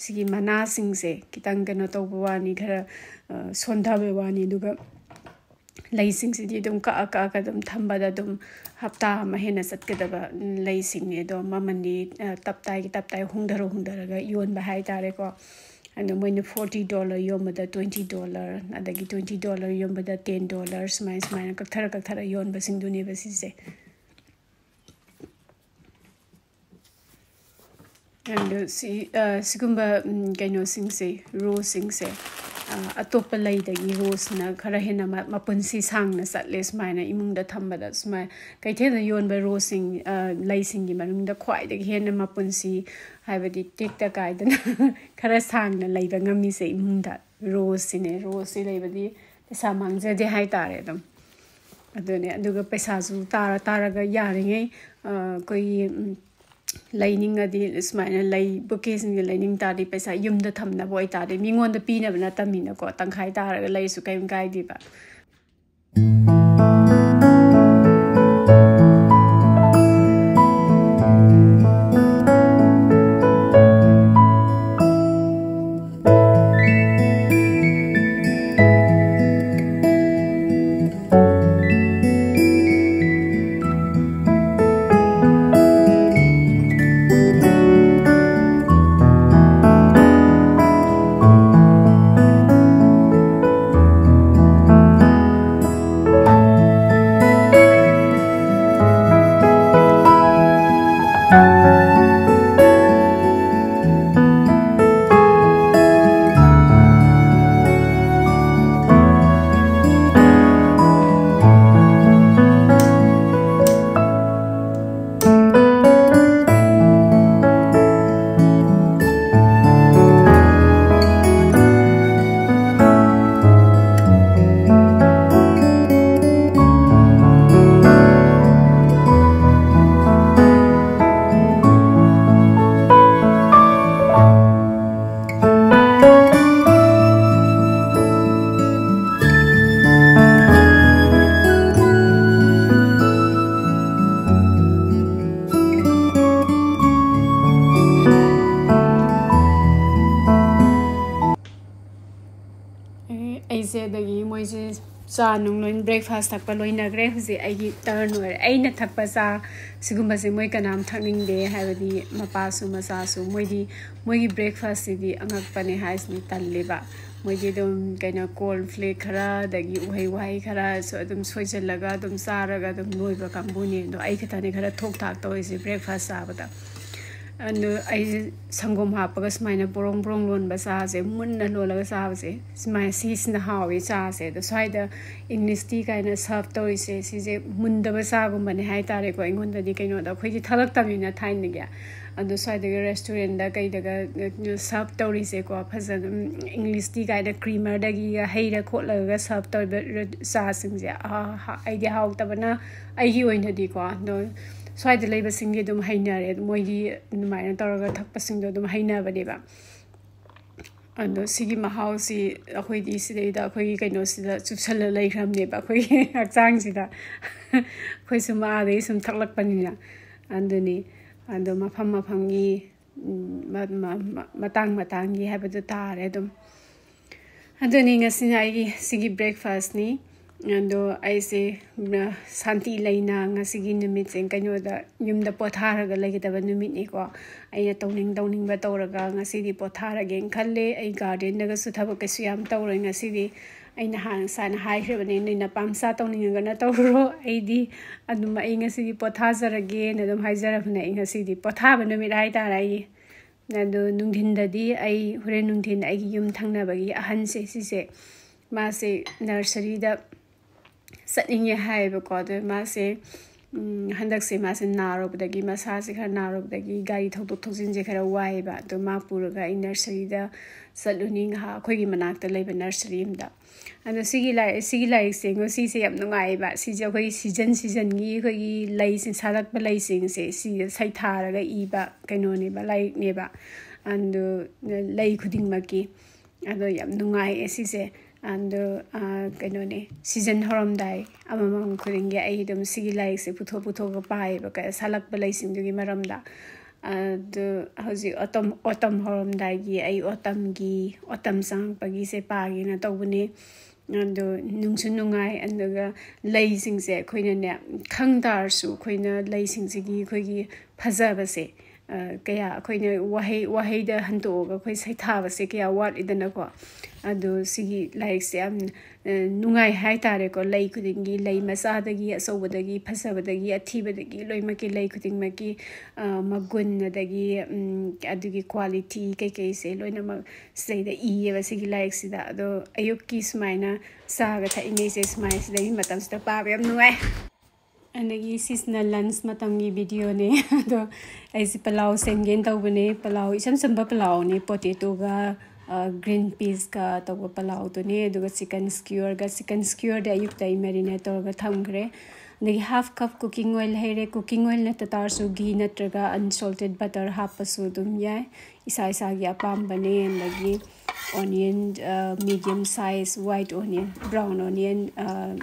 ꯁꯤꯒꯤ ꯃꯅꯥꯁꯤꯡꯁꯦ ꯈꯤꯇꯪ ꯀꯩꯅꯣ ꯇꯧꯕ ꯋꯥꯅꯤ, ꯈꯔ, ꯑ, ꯁꯣꯟꯊꯕ ꯋꯥꯅꯤ꯫ ꯑꯗꯨꯒ ꯂꯩꯁꯤꯡꯁꯤꯗꯤ ꯑꯗꯨꯝ ꯀꯛꯑ ꯀꯛꯑꯒ ꯑꯗꯨꯝ ꯊꯝꯕꯗ ꯑꯗꯨꯝ ꯍꯞꯇꯥ ꯑꯃ ꯍꯦꯟꯅ ꯆꯠꯀꯗꯕ ꯂꯩꯁꯤꯡꯅꯦ꯫ ꯑꯗꯣ ꯃꯃꯜꯗꯤ, ꯑ, ꯇꯞꯇꯥꯏꯒꯤ ꯇꯞꯇꯥꯏ ꯍꯣꯡꯊꯔ ꯍꯣꯡꯊꯔꯒ ꯌꯣꯟꯕ ꯍꯥꯏꯇꯥꯔꯦꯀꯣ꯫ ꯑꯗꯣ ꯃꯣꯏꯅ forty dollar ꯌꯣꯟꯕꯗ twenty dollar, ꯑꯗꯒꯤ twenty dollar ꯌꯣꯟꯕꯗ ten dollar, ꯁꯨꯃꯥꯏ ꯁꯨꯃꯥꯏꯅ ꯀꯛꯊꯔ ꯀꯛꯊꯔ ꯌꯣꯟꯕꯁꯤꯡꯗꯨꯅꯦꯕ ꯁꯤꯁꯦ꯫ ꯑꯗꯣ ꯁꯤ, ꯑ, ꯁꯤꯒꯨꯝꯕ, ꯎꯝ, ꯀꯩꯅꯣꯁꯤꯡꯁꯦ, roseꯁꯤꯡꯁꯦ, ꯑ, ꯑꯇꯣꯞꯄ ꯂꯩꯗꯒꯤ roseꯅ ꯈꯔ ꯍꯦꯟꯅ ꯃ-, ꯃꯄꯨꯟꯁꯤ ꯁꯥꯡꯅ ꯆꯠꯂꯦ꯫ ꯁꯨꯃꯥꯏꯅ ꯏꯃꯨꯡꯗ ꯊꯝꯕꯗ, ꯁꯨꯃꯥꯏꯅ ꯀꯩꯊꯦꯜꯗ ꯌꯣꯟꯕ roseꯁꯤꯡ, ꯑ, ꯂꯩꯁꯤꯡꯒꯤ ꯃꯅꯨꯡꯗ ꯈ꯭ꯋꯥꯏꯗꯒꯤ ꯍꯦꯟꯅ ꯃꯄꯨꯟꯁꯤ, ꯍꯥꯏꯕꯗꯤ ꯇꯦꯛꯇ ꯀꯥꯏꯗꯅ ꯈꯔ ꯁꯥꯡꯅ ꯂꯩꯕ ꯉꯝꯃꯤꯁꯦ ꯏꯃꯨꯡꯗ, roseꯁꯤꯅꯦ꯫ Roseꯁꯤ ꯂꯩꯕꯗꯤ ꯄꯩꯁꯥ ꯃꯥꯡꯖꯗꯦ ꯍꯥꯏꯇꯥꯔꯦ ꯑꯗꯨꯝ꯫ ꯑꯗꯨꯅꯦ, ꯑꯗꯨꯒ ꯄꯩꯁꯥꯁꯨ ꯇꯥꯔ ꯇꯥꯔꯒ ꯌꯥꯔꯤꯉꯩ, ꯑ, ꯑꯩꯈꯣꯏꯒꯤ, ꯎꯝ, ꯂꯩꯅꯤꯡꯉꯗꯤ ꯁꯨꯃꯥꯏꯅ ꯂꯩ bouquetꯁꯤꯡꯁꯦ ꯂꯩꯅꯤꯡ ꯇꯥꯔꯗꯤ, ꯄꯩꯁꯥ ꯌꯨꯝꯗ ꯊꯝꯅꯕ ꯑꯣꯏꯇꯥꯔꯗꯤ, ꯃꯤꯉꯣꯟꯗ ꯄꯤꯅꯕ ꯅꯠꯇꯕꯅꯤꯅꯀꯣ, ꯇꯪꯈꯥꯏ ꯇꯥꯔꯒ ꯂꯩꯔꯁꯨ ꯀꯩꯝ ꯀꯥꯏꯗꯦꯕ꯫ ꯆꯥ ꯅꯨꯡ ꯂꯣꯏ, ꯕ꯭ꯔꯦꯛꯐꯥꯁ ꯊꯛꯄ ꯂꯣꯏꯅꯈ꯭ꯔꯦ꯫ ꯍꯧꯖꯤꯛ ꯑꯩꯒꯤ ꯇꯔꯟ ꯑꯣꯏꯔꯦ꯫ ꯑꯩꯅ ꯊꯛꯄ ꯆꯥ ꯁꯤꯒꯨꯝꯕꯁꯦ ꯃꯣꯏ ꯀꯅꯥꯝ ꯊꯛꯅꯤꯡꯗꯦ, ꯍꯥꯏꯕꯗꯤ ꯃꯄꯥꯁꯨ ꯃꯆꯥꯁꯨ꯫ ꯃꯣꯏꯗꯤ, ꯃꯣꯏꯒꯤ ꯕ꯭ꯔꯦꯛꯐꯥꯁꯁꯤꯗꯤ ꯑꯉꯛꯄꯅꯦ ꯍꯥꯏꯁꯤꯅꯤ, ꯇꯜꯂꯦꯕ꯫ ꯃꯣꯏꯗꯤ ꯑꯗꯨꯝ ꯀꯩꯅꯣ, ꯀꯣꯔꯟ ꯐ꯭ꯂꯦꯛ ꯈꯔ, ꯑꯗꯒꯤ ꯎꯍꯩ ꯋꯥꯍꯩ ꯈꯔꯁꯨ ꯑꯗꯨꯝ ꯁꯣꯏꯖꯜꯂꯒ ꯑꯗꯨꯝ ꯆꯥꯔꯒ ꯑꯗꯨꯝ ꯂꯣꯏꯕ ꯀꯥꯡꯕꯨꯅꯦ꯫ ꯑꯗꯣ ꯑꯩ ꯈꯛꯇꯅꯦ ꯈꯔ ꯊꯣꯛ ꯊꯥꯛ ꯇꯧꯔꯤꯁꯦ ꯕ꯭ꯔꯦꯛꯐꯥꯁ ꯆꯥꯕꯗ꯫ ꯑꯗꯨ ꯑꯩꯁꯦ ꯁꯪꯒꯣꯝ ꯍꯥꯞꯄꯒ ꯁꯨꯃꯥꯏꯅ ꯕ꯭ꯔꯣꯡ ꯕ꯭ꯔꯣꯡ ꯂꯣꯟꯕ ꯆꯥꯁꯦ, ꯃꯨꯟꯅ ꯂꯣꯜꯂꯒ ꯆꯥꯕꯁꯦ, ꯁꯨꯃꯥꯏꯅ, ꯁꯤꯁꯤꯅ ꯍꯥꯎꯋꯦ ꯆꯥꯁꯦ꯫ ꯑꯗꯣ ꯁ꯭ꯋꯥꯏꯗ ꯏꯪꯂꯤꯁ ꯇꯤ ꯀꯥꯏꯅ ꯁꯔꯞ ꯇꯧꯔꯤꯁꯦ, ꯁꯤꯁꯦ ꯃꯨꯟꯗꯕ ꯆꯥꯒꯨꯝꯕꯅꯦ ꯍꯥꯏꯇꯥꯔꯦꯀꯣ꯫ ꯑꯩꯉꯣꯟꯗꯗꯤ, ꯀꯩꯅꯣꯗ ꯑꯩꯈꯣꯏꯗꯤ ꯊꯛꯂꯛꯇꯕꯅꯤꯅ ꯊꯥꯏꯅꯒꯤ꯫ ꯑꯗꯣ ꯁ꯭ꯋꯥꯏꯗꯒꯤ ꯔꯦꯁꯇꯨꯔꯦꯟꯗ ꯀꯩꯗꯒ ꯁꯔꯞ ꯇꯧꯔꯤꯁꯦꯀꯣ, ꯐꯖꯅ, ꯎꯝ, ꯏꯪꯂꯤꯁ ꯇꯤ ꯀꯥꯏꯅ ꯀ꯭ꯔꯤꯃꯔꯗꯒꯤꯒ ꯍꯩꯔ ꯈꯣꯠꯂꯒ ꯁꯔꯞ ꯇꯧꯔꯤꯕ ꯔ-, ꯆꯥꯁꯤꯡꯁꯦ, ꯑꯥ, ꯍꯥ-, ꯑꯩꯗꯤ ꯍꯥꯎꯇꯕꯅ, ꯑꯩꯒꯤ ꯑꯣꯏꯅꯗꯤꯀꯣ꯫ ꯑꯗꯣ ꯁ꯭ꯋꯥꯏꯗ ꯂꯩꯕꯁꯤꯡꯗꯤ ꯑꯗꯨꯝ ꯍꯩꯅꯔꯦ, ꯃꯣꯏꯒꯤ ꯑꯗꯨꯃꯥꯏꯅ ꯇꯧꯔꯒ ꯊꯛꯄꯁꯤꯡꯗꯣ ꯑꯗꯨꯝ ꯍꯩꯅꯕꯅꯦꯕ꯫ ꯑꯗꯣ ꯁꯤꯒꯤ ꯃꯍꯥꯎꯁꯤ ꯑꯩꯈꯣꯏꯗꯤ ꯁꯤꯗꯩꯗ ꯑꯩꯈꯣꯏꯒꯤ ꯀꯩꯅꯣꯁꯤꯗ ꯆꯨꯞꯁꯜꯂ ꯂꯩꯈ꯭ꯔꯕꯅꯦꯕ, ꯑꯩꯈꯣꯏꯒꯤ ꯍꯛꯆꯥꯡꯁꯤꯗ꯫ ꯑꯩꯈꯣꯏ ꯁꯨꯝ ꯑꯥꯗꯒꯤ ꯁꯨꯝ ꯊꯛꯂꯛꯄꯅꯤꯅ꯫ ꯑꯗꯨꯅꯤ꯫ ꯑꯗꯣ ꯃꯐꯝ ꯃꯐꯝꯒꯤ, ꯎꯝ, ꯃ-, ꯃ-, ꯃ-, ꯃꯇꯥꯡ ꯃꯇꯥꯡꯒꯤ ꯍꯥꯏꯕꯗꯨ ꯇꯥꯔꯦ ꯑꯗꯨꯝ꯫ ꯑꯗꯨꯅꯤ, ꯉꯁꯤꯅ ꯑꯩꯒꯤ ꯁꯤꯒꯤ ꯕ꯭ꯔꯦꯛꯐꯥꯁꯅꯤ꯫ ꯑꯗꯣ ꯑꯩꯁꯦ, ꯎꯝ, ꯁꯥꯟꯇꯤ ꯂꯩꯅ ꯉꯁꯤꯒꯤ ꯅꯨꯃꯤꯠꯁꯦ ꯀꯩꯅꯣꯗ, ꯌꯨꯝꯗ ꯄꯣꯊꯥꯔꯒ ꯂꯩꯒꯗꯕ ꯅꯨꯃꯤꯠꯅꯤꯀꯣ꯫ ꯑꯩꯅ ꯇꯧꯅꯤꯡ ꯇꯧꯅꯤꯡꯕ ꯇꯧꯔꯒ ꯉꯁꯤꯗꯤ ꯄꯣꯊꯥꯔꯒꯦꯅ ꯈꯜꯂꯦ꯫ ꯑꯩ ꯒꯥꯔꯗꯦꯟꯗꯒꯁꯨ ꯊꯕꯛ ꯀꯩꯁꯨ ꯌꯥꯝ ꯇꯧꯔꯣꯏ ꯉꯁꯤꯗꯤ꯫ ꯑꯩꯅ ꯍꯥꯟꯅ ꯉꯁꯥꯏꯅ ꯍꯥꯏꯈ꯭ꯔꯕꯅꯦ, "ꯅꯣꯏ ꯅꯄꯥꯝꯆꯥ ꯇꯧꯅꯤꯡꯉꯒꯅ ꯇꯧꯔꯨꯔꯣ, ꯑꯩꯗꯤ ꯑꯗꯨꯝ, ꯑꯩ ꯉꯁꯤꯗꯤ ꯄꯣꯊꯥꯖꯔꯒꯦꯅ" ꯑꯗꯨꯝ ꯍꯥꯏꯖꯔꯕꯅꯦ꯫ ꯑꯩ ꯉꯁꯤꯗꯤ ꯄꯣꯊꯥꯕ ꯅꯨꯃꯤꯠ ꯍꯥꯏꯇꯥꯔꯦ ꯑꯩꯒꯤ꯫ ꯑꯗꯣ ꯅꯨꯡꯊꯤꯟꯗꯗꯤ ꯑꯩ ꯍꯣꯔꯦꯟ ꯅꯨꯡꯊꯤꯟ ꯑꯩꯒꯤ ꯌꯨꯝ ꯊꯪꯅꯕꯒꯤ ꯑꯍꯟꯁꯦ, ꯁꯤꯁꯦ, ꯃꯥꯁꯦ ꯅꯔꯁꯔꯤꯗ ꯆꯠꯅꯤꯡꯉꯦ ꯍꯥꯏꯌꯦꯕꯀꯣ꯫ ꯑꯗꯣ ꯃꯥꯁꯦ, ꯎꯝ, ꯍꯟꯗꯛꯁꯦ ꯃꯥꯁꯦ ꯅꯥꯔꯨꯕꯗꯒꯤ, ꯃꯁꯥꯁꯦ ꯈꯔ ꯅꯥꯔꯨꯕꯗꯒꯤ ꯒꯥꯔꯤ ꯊꯧꯗꯣꯛ ꯊꯧꯖꯤꯟꯁꯦ ꯈꯔ ꯋꯥꯏꯌꯦꯕ꯫ ꯑꯗꯣ ꯃꯥ ꯄꯨꯔꯒ ꯑꯩ ꯅꯔꯁꯔꯤꯗ ꯆꯠꯂꯨꯅꯤ ꯉꯥꯏꯍꯥꯛ, ꯑꯩꯈꯣꯏꯒꯤ ꯃꯅꯥꯛꯇ ꯂꯩꯕ ꯅꯔꯁꯔꯤ ꯑꯃꯗ꯫ ꯑꯗꯣ ꯁꯤꯒꯤ ꯂꯥꯏ-, ꯁꯤꯒꯤ ꯂꯥꯏꯔꯤꯛꯁꯦ, ꯉꯁꯤꯁꯦ ꯌꯥꯝ ꯅꯨꯡꯉꯥꯏꯌꯦꯕ꯫ ꯁꯤꯁꯦ ꯑꯩꯈꯣꯏꯒꯤ ꯁꯤꯖꯟ ꯁꯤꯖꯟꯒꯤ ꯑꯩꯈꯣꯏꯒꯤ ꯂꯩꯁꯤꯡ, ꯁꯥꯠꯂꯛꯄ ꯂꯩꯁꯤꯡꯁꯦ, ꯁꯤꯁꯦ ꯁꯩꯊꯥꯔꯒ ꯏꯕ ꯀꯩꯅꯣꯅꯦꯕ, ꯂꯥꯏꯔꯤꯛꯅꯦꯕ꯫ ꯑꯗꯣ ꯂꯩ ꯈꯨꯗꯤꯡꯃꯛꯀꯤ꯫ ꯑꯗꯣ ꯌꯥꯝ ꯅꯨꯡꯉꯥꯏꯌꯦ ꯁꯤꯁꯦ꯫ ꯑꯗꯣ, ꯑꯥ, ꯀꯩꯅꯣꯅꯦ, ꯁꯤꯖꯟ ꯍꯧꯔꯝꯗꯥꯏ ꯑꯃꯃꯝ ꯈꯨꯗꯤꯡꯒꯤ ꯑꯩ ꯑꯗꯨꯝ ꯁꯤꯒꯤ ꯂꯥꯏꯔꯤꯛꯁꯦ ꯄꯨꯊꯣꯛ ꯄꯨꯊꯣꯛꯑꯒ ꯄꯥꯏꯌꯦꯕ, ꯀ-, ꯁꯥꯠꯂꯛꯄ ꯂꯩꯁꯤꯡꯗꯨꯒꯤ ꯃꯔꯝꯗ꯫ ꯑꯗꯨ ꯍꯧꯖꯤꯛ ꯑꯣꯇꯝ, ꯑꯣꯇꯝ ꯍꯧꯔꯝꯗꯥꯏꯒꯤ, ꯑꯩ ꯑꯣꯇꯝꯒꯤ, ꯑꯣꯇꯝ ꯆꯪꯉꯛꯄꯒꯤꯁꯦ ꯄꯥꯒꯦꯅ ꯇꯧꯕꯅꯦ꯫ ꯑꯗꯣ ꯅꯨꯡꯁꯨ ꯅꯨꯡꯉꯥꯏ꯫ ꯑꯗꯨꯒ ꯂꯩꯁꯤꯡꯁꯦ ꯑꯩꯈꯣꯏꯅꯅꯦ, ꯈꯪ ꯇꯥꯔꯁꯨ ꯑꯩꯈꯣꯏꯅ ꯂꯩꯁꯤꯡꯁꯤꯒꯤ ꯑꯩꯈꯣꯏꯒꯤ ꯐꯖꯕꯁꯦ, ꯑ, ꯀꯌꯥ ꯑꯩꯈꯣꯏꯅ ꯋꯥꯍꯩ, ꯋꯥꯍꯩꯗ ꯍꯟꯗꯣꯛꯑꯒ ꯑꯩꯈꯣꯏ ꯁꯩꯊꯥꯕꯁꯦ ꯀꯌꯥ ꯋꯥꯠꯂꯤꯗꯅꯀꯣ꯫ ꯑꯗꯣ ꯁꯤꯒꯤ ꯂꯥꯏꯔꯤꯛꯁꯦ ꯌꯥꯝ, ꯑ, ꯅꯨꯡꯉꯥꯏ ꯍꯥꯏꯇꯥꯔꯦꯀꯣ꯫ ꯂꯩ ꯈꯨꯗꯤꯡꯒꯤ, ꯂꯩ ꯃꯆꯥꯗꯒꯤ, ꯑꯆꯧꯕꯗꯒꯤ, ꯐꯖꯕꯗꯒꯤ, ꯑꯊꯤꯕꯗꯒꯤ, ꯂꯣꯏꯅꯃꯛꯀꯤ, ꯂꯩ ꯈꯨꯗꯤꯡꯃꯛꯀꯤ, ꯑ, ꯃꯒꯨꯟ, ꯑꯗꯒꯤ, ꯎꯝ, ꯑꯗꯨꯒꯤ quality ꯀꯩꯀꯩꯁꯦ ꯂꯣꯏꯅꯃꯛ ꯁꯤꯗꯩꯗ ꯏꯌꯦꯕ ꯁꯤꯒꯤ ꯂꯥꯏꯔꯤꯛꯁꯤꯗ꯫ ꯑꯗꯣ ꯑꯌꯨꯛꯀꯤ ꯁꯨꯃꯥꯏꯅ ꯆꯥꯒ ꯊꯛꯏꯉꯩꯁꯦ, ꯁꯨꯃꯥꯏꯅ ꯁꯤꯗꯒꯤ ꯃꯇꯝꯁꯤꯗ ꯄꯥꯕ ꯌꯥꯝ ꯅꯨꯡꯉꯥꯏ꯫ ꯑꯗꯒꯤ ꯁꯤꯁꯤꯅ lunch ꯃꯇꯝꯒꯤ videoꯅꯦ꯫ ꯑꯗꯣ ꯑꯩꯁꯦ ꯄꯂꯥꯎ ꯁꯦꯝꯒꯦꯅ ꯇꯧꯕꯅꯦ꯫ ꯄꯂꯥꯎ ꯏꯆꯝ ꯆꯝꯕ ꯄꯂꯥꯎꯅꯦ, potatoꯒ, ꯑ, green peasꯀ ꯇꯧꯕ ꯄꯂꯥꯎꯗꯨꯅꯦ꯫ ꯑꯗꯨꯒ chicken skewerꯒ, chicken skewerꯗꯤ ꯑꯌꯨꯛꯇ ꯑꯩ marinate ꯇꯧꯔꯒ ꯊꯝꯈ꯭ꯔꯦ꯫ ꯑꯗꯒꯤ half cup cooking oil ꯍꯩꯔꯦ꯫ Cooking oil ꯅꯠꯇ ꯇꯥꯔꯁꯨ ghee ꯅꯠꯇ꯭ꯔꯒ unsalted butter ꯍꯥꯞꯄꯁꯨ ꯑꯗꯨꯝ ꯌꯥꯏ, ꯏꯁꯥ ꯏꯁꯥꯒꯤ ꯑꯄꯥꯝꯕꯅꯦ꯫ ꯑꯗꯒꯤ onion, ꯑ, medium size white onion, brown onion, ꯑ,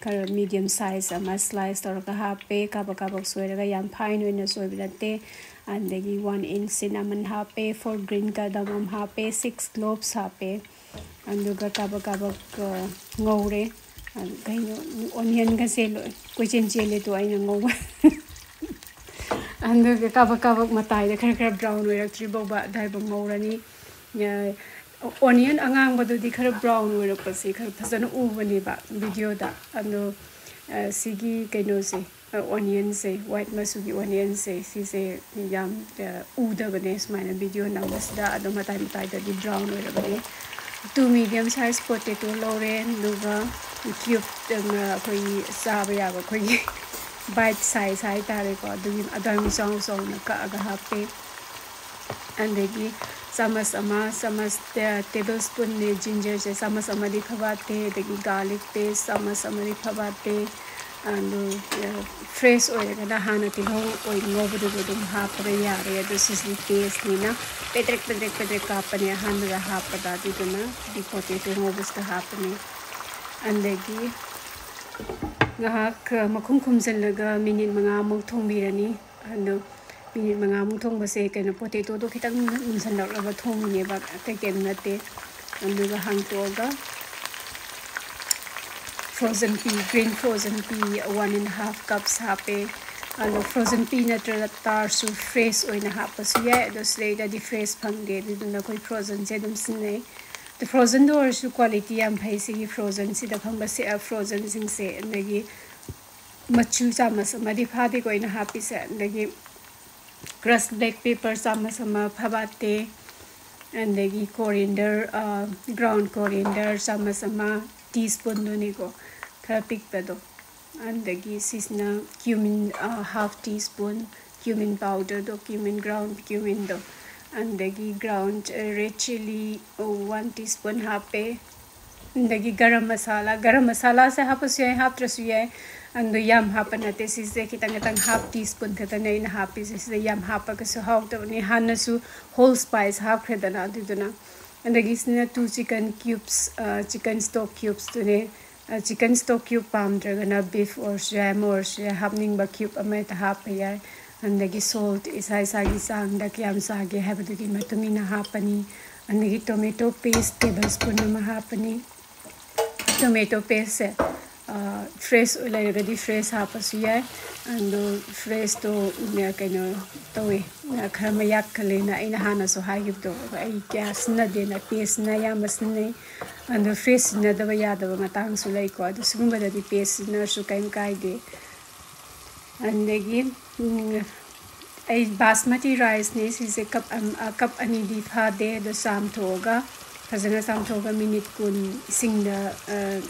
ꯈꯔ medium size ꯑꯃ slice ꯇꯧꯔꯒ ꯍꯥꯞꯄꯦ꯫ ꯀꯥꯕꯛ ꯀꯥꯕꯛ ꯁꯣꯏꯔꯒ, ꯌꯥꯝ fine ꯑꯣꯏꯅ ꯁꯣꯏꯕ ꯅꯠꯇꯦ꯫ ꯑꯗꯒꯤ one inch cinnamon ꯍꯥꯞꯄꯦ, four green cardamom ꯍꯥꯞꯄꯦ, six cloves ꯍꯥꯞꯄꯦ꯫ ꯑꯗꯨꯒ ꯀꯥꯕꯛ ꯀꯥꯕꯛ, ꯑ, ꯉꯧꯔꯦ꯫ ꯑ, ꯀꯩꯅꯣ, onionꯒꯁꯦ ꯂꯣꯏ ꯀꯣꯏꯆꯦꯟ ꯆꯦꯜꯂꯦ ꯇꯣ ꯑꯩꯅ ꯉꯧꯕ꯫ ꯑꯗꯨꯒ ꯀꯥꯕꯛ ꯀꯥꯕꯛ ꯃꯇꯥꯏꯗ ꯈꯔ ꯈꯔ brown ꯑꯣꯏꯔꯛꯇ꯭ꯔꯤ ꯐꯥꯎꯕ ꯑꯗꯥꯏꯕꯨꯛ ꯉꯧꯔꯅꯤ꯫ ꯑ, onion ꯑꯉꯥꯡꯕꯗꯨꯗꯤ ꯈꯔ brown ꯑꯣꯏꯔꯛꯄꯁꯦ ꯈꯔ ꯐꯖꯅ ꯎꯕꯅꯦꯕ videoꯗ꯫ ꯑꯗꯣ, ꯑ, ꯁꯤꯒꯤ ꯀꯩꯅꯣꯁꯦ, ꯑ, onionꯁꯦ, white ꯃꯆꯨꯒꯤ onionꯁꯦ, ꯁꯤꯁꯦ ꯌꯥꯝ, ꯑ, ꯎꯗꯕꯅꯦ ꯁꯨꯃꯥꯏꯅ video ꯅꯝꯕꯁꯤꯗ꯫ ꯑꯗꯣ ꯃꯇꯥꯏ ꯃꯇꯥꯏꯗꯗꯤ brown ꯑꯣꯏꯔꯕꯅꯦ꯫ Two medium size potato ꯂꯧꯔꯦ, ꯑꯗꯨꯒ cube, ꯑ, ꯑꯩꯈꯣꯏꯒꯤ ꯆꯥꯕ ꯌꯥꯕ, ꯑꯩꯈꯣꯏꯒꯤ bite size ꯍꯥꯏꯇꯥꯔꯦꯀꯣ, ꯑꯗꯨꯒꯤ ꯑꯗꯨꯋꯥꯏ ꯆꯥꯎ ꯆꯥꯎꯅ ꯀꯛꯑꯒ ꯍꯥꯞꯄꯦ꯫ ꯑꯗꯒꯤ ꯆꯥꯃꯁ ꯑꯃ, ꯆꯥꯃꯁ ꯇꯦ-, table spoonꯅꯦ, gingerꯁꯦ ꯆꯥꯃꯁ ꯑꯃꯗꯤ ꯐꯕꯥꯠꯇꯦ, ꯑꯗꯒꯤ garlic paste ꯆꯥꯃꯁ ꯑꯃꯗꯤ ꯐꯕꯥꯠꯇꯦ꯫ ꯑꯗꯨ, ꯑ, fresh ꯑꯣꯏꯔꯒꯅ ꯍꯥꯟꯅ ꯇꯤꯜꯍꯧ ꯑꯣꯏꯅ ꯉꯧꯕꯗꯨꯗ ꯑꯗꯨꯝ ꯍꯥꯞꯄꯒ ꯌꯥꯔꯦ꯫ ꯑꯗꯨ ꯁꯤꯁꯤꯗꯤ pasteꯅꯤꯅ ꯄꯦꯗ꯭ꯔꯦꯛ ꯄꯦꯗ꯭ꯔꯦꯛ ꯄꯦꯗ꯭ꯔꯦꯛ ꯀꯥꯞꯄꯅꯦ ꯑꯍꯥꯟꯕꯗ ꯍꯥꯞꯄꯗ, ꯑꯗꯨꯗꯨꯅ potato ꯉꯧꯕꯁꯤꯗ ꯍꯥꯞꯄꯅꯦ꯫ ꯑꯗꯒꯤ ꯉꯥꯏꯍꯥꯛ, ꯑ, ꯃꯈꯨꯝ ꯈꯨꯝꯖꯤꯜꯂꯒ minute ꯃꯉꯥꯃꯨꯛ ꯊꯣꯡꯕꯤꯔꯅꯤ꯫ ꯑꯗꯣ minute ꯃꯉꯥꯃꯨꯛ ꯊꯣꯡꯕꯁꯦ ꯀꯩꯅꯣ, potatoꯗꯣ ꯈꯤꯇꯪ ꯃꯨꯟꯁꯜꯂꯛꯅꯕ ꯊꯣꯡꯉꯤꯅꯦꯕ, ꯑꯇꯩ ꯀꯩꯝ ꯅꯠꯇꯦ꯫ ꯑꯗꯨꯒ ꯍꯥꯡꯇꯣꯛꯑꯒ Frozen pea, green frozen pea one and half cups ꯍꯥꯞꯄꯦ꯫ ꯑꯗꯣ frozen pea ꯅꯠꯇ꯭ꯔ ꯇꯥꯔꯁꯨ fresh ꯑꯣꯏꯅ ꯍꯥꯞꯄꯁꯨ ꯌꯥꯏ꯫ ꯑꯗꯣ ꯁꯤꯗꯩꯗꯗꯤ fresh ꯐꯪꯗꯦ, ꯑꯗꯨꯗꯨꯅ ꯑꯩꯈꯣꯏ frozenꯁꯦ ꯑꯗꯨꯝ ꯁꯤꯖꯤꯟꯅꯩ꯫ ꯑꯗꯣ frozenꯗ ꯑꯣꯏꯔꯁꯨ quality ꯌꯥꯝ ꯐꯩ ꯁꯤꯒꯤ frozenꯁꯤꯗ ꯐꯪꯕ ꯁꯤ, ꯑ, frozenꯁꯤꯡꯁꯦ꯫ ꯑꯗꯒꯤ ꯃꯆꯨ ꯆꯥꯃꯁ ꯑꯃꯗꯤ ꯐꯥꯗꯦꯀꯣ ꯑꯩꯅ ꯍꯥꯞꯄꯤꯁꯦ꯫ ꯑꯗꯒꯤ crushed black pepper ꯆꯥꯃꯁ ꯑꯃ ꯐꯕꯥꯇꯦ꯫ ꯑꯗꯒꯤ coriander, ꯑ, ground coriander ꯆꯥꯃꯁ ꯑꯃ, teaspoonꯗꯨꯅꯤꯀꯣ, ꯈꯔ ꯄꯤꯛꯄꯗꯣ꯫ ꯑꯗꯒꯤ ꯁꯤꯁꯤꯅ cumin, ꯑ, half teaspoon cumin powderꯗꯣ, cumin, ground cuminꯗꯣ꯫ ꯑꯗꯒꯤ ground, ꯑ, red chilli, ꯑ, one teaspoon ꯍꯥꯞꯄꯦ꯫ ꯑꯗꯒꯤ garam masala, garam masalaꯁꯦ ꯍꯥꯞꯄꯁꯨ ꯌꯥꯏ, ꯍꯥꯞꯇ꯭ꯔꯁꯨ ꯌꯥꯏ꯫ ꯑꯗꯣ ꯌꯥꯝ ꯍꯥꯞꯄ ꯅꯠꯇꯦ ꯁꯤꯁꯦ, ꯈꯤꯇꯪ ꯈꯤꯇꯪ half teaspoon ꯈꯛꯇꯅꯦ ꯑꯩꯅ ꯍꯥꯞꯄꯤꯁꯦ꯫ ꯁꯤꯗ ꯌꯥꯝ ꯍꯥꯞꯄꯒꯁꯨ ꯍꯥꯎꯇꯕꯅꯤ, ꯍꯥꯟꯅꯁꯨ whole spice ꯍꯥꯞꯈ꯭ꯔꯦꯗꯅ꯫ ꯑꯗꯨꯗꯨꯅ, ꯑꯗꯒꯤ ꯁꯤꯅ two chicken cubes, ꯑ, chicken stock cubesꯇꯨꯅꯦ꯫ ꯑ, chicken stock cube ꯄꯥꯝꯗ꯭ꯔꯒꯅ beef ꯑꯣꯏꯔꯁꯨ ꯌꯥꯏ, ꯑꯃ ꯑꯣꯏꯔꯁꯨ ꯌꯥꯏ, ꯍꯥꯞꯅꯤꯡꯕ cube ꯑꯃ ꯍꯦꯛꯇ ꯍꯥꯞꯄ ꯌꯥꯏ꯫ ꯑꯗꯒꯤ salt ꯏꯁꯥ ꯏꯁꯥꯒꯤ ꯆꯥꯡꯗ ꯀꯌꯥꯝ ꯆꯥꯒꯦ ꯍꯥꯏꯕꯗꯨꯒꯤ ꯃꯇꯨꯡ ꯏꯟꯅ ꯍꯥꯞꯄꯅꯤ꯫ ꯑꯗꯒꯤ tomato paste tablespoon ꯑꯃ ꯍꯥꯞꯄꯅꯤ꯫ Tomato pasteꯁꯦ, ꯑ, fresh ꯂꯩꯔꯒꯗꯤ fresh ꯍꯥꯞꯄꯁꯨ ꯌꯥꯏ꯫ ꯑꯗꯣ freshꯇꯣ, ꯎꯝ, ꯀꯩꯅꯣ ꯇꯧꯋꯦ, ꯑ, ꯈꯔ ꯃꯌꯥꯛ ꯀꯜꯂꯦꯅ ꯑꯩꯅ ꯍꯥꯟꯅꯁꯨ ꯍꯥꯏꯈꯤꯕꯗꯣ, ꯑꯩ ꯀꯌꯥ ꯁꯤꯖꯤꯟꯅꯗꯦꯅ pasteꯅ ꯑꯌꯥꯝꯕ ꯁꯤꯖꯤꯟꯅꯩ꯫ ꯑꯗꯣ fresh ꯁꯤꯖꯤꯟꯅꯗꯕ ꯌꯥꯗꯕ ꯃꯇꯥꯡꯁꯨ ꯂꯩꯀꯣ, ꯑꯗꯣ ꯁꯤꯒꯨꯝꯕꯗꯗꯤ paste ꯁꯤꯖꯤꯟꯅꯔꯁꯨ ꯀꯔꯤꯝ ꯀꯥꯏꯗꯦ꯫ ꯑꯗꯒꯤ, ꯎꯝ, ꯑꯩ basmati riceꯅꯦ ꯁꯤꯁꯦ, cup ꯑꯝ-, ꯑ, cup ꯑꯅꯤꯗꯤ ꯐꯥꯗꯦ꯫ ꯑꯗꯣ ꯆꯥꯝꯊꯣꯛꯑꯒ, ꯐꯖꯅ ꯆꯥꯝꯊꯣꯛꯑꯒ minute ꯀꯨꯟ ꯏꯁꯤꯡꯗ, ꯑ,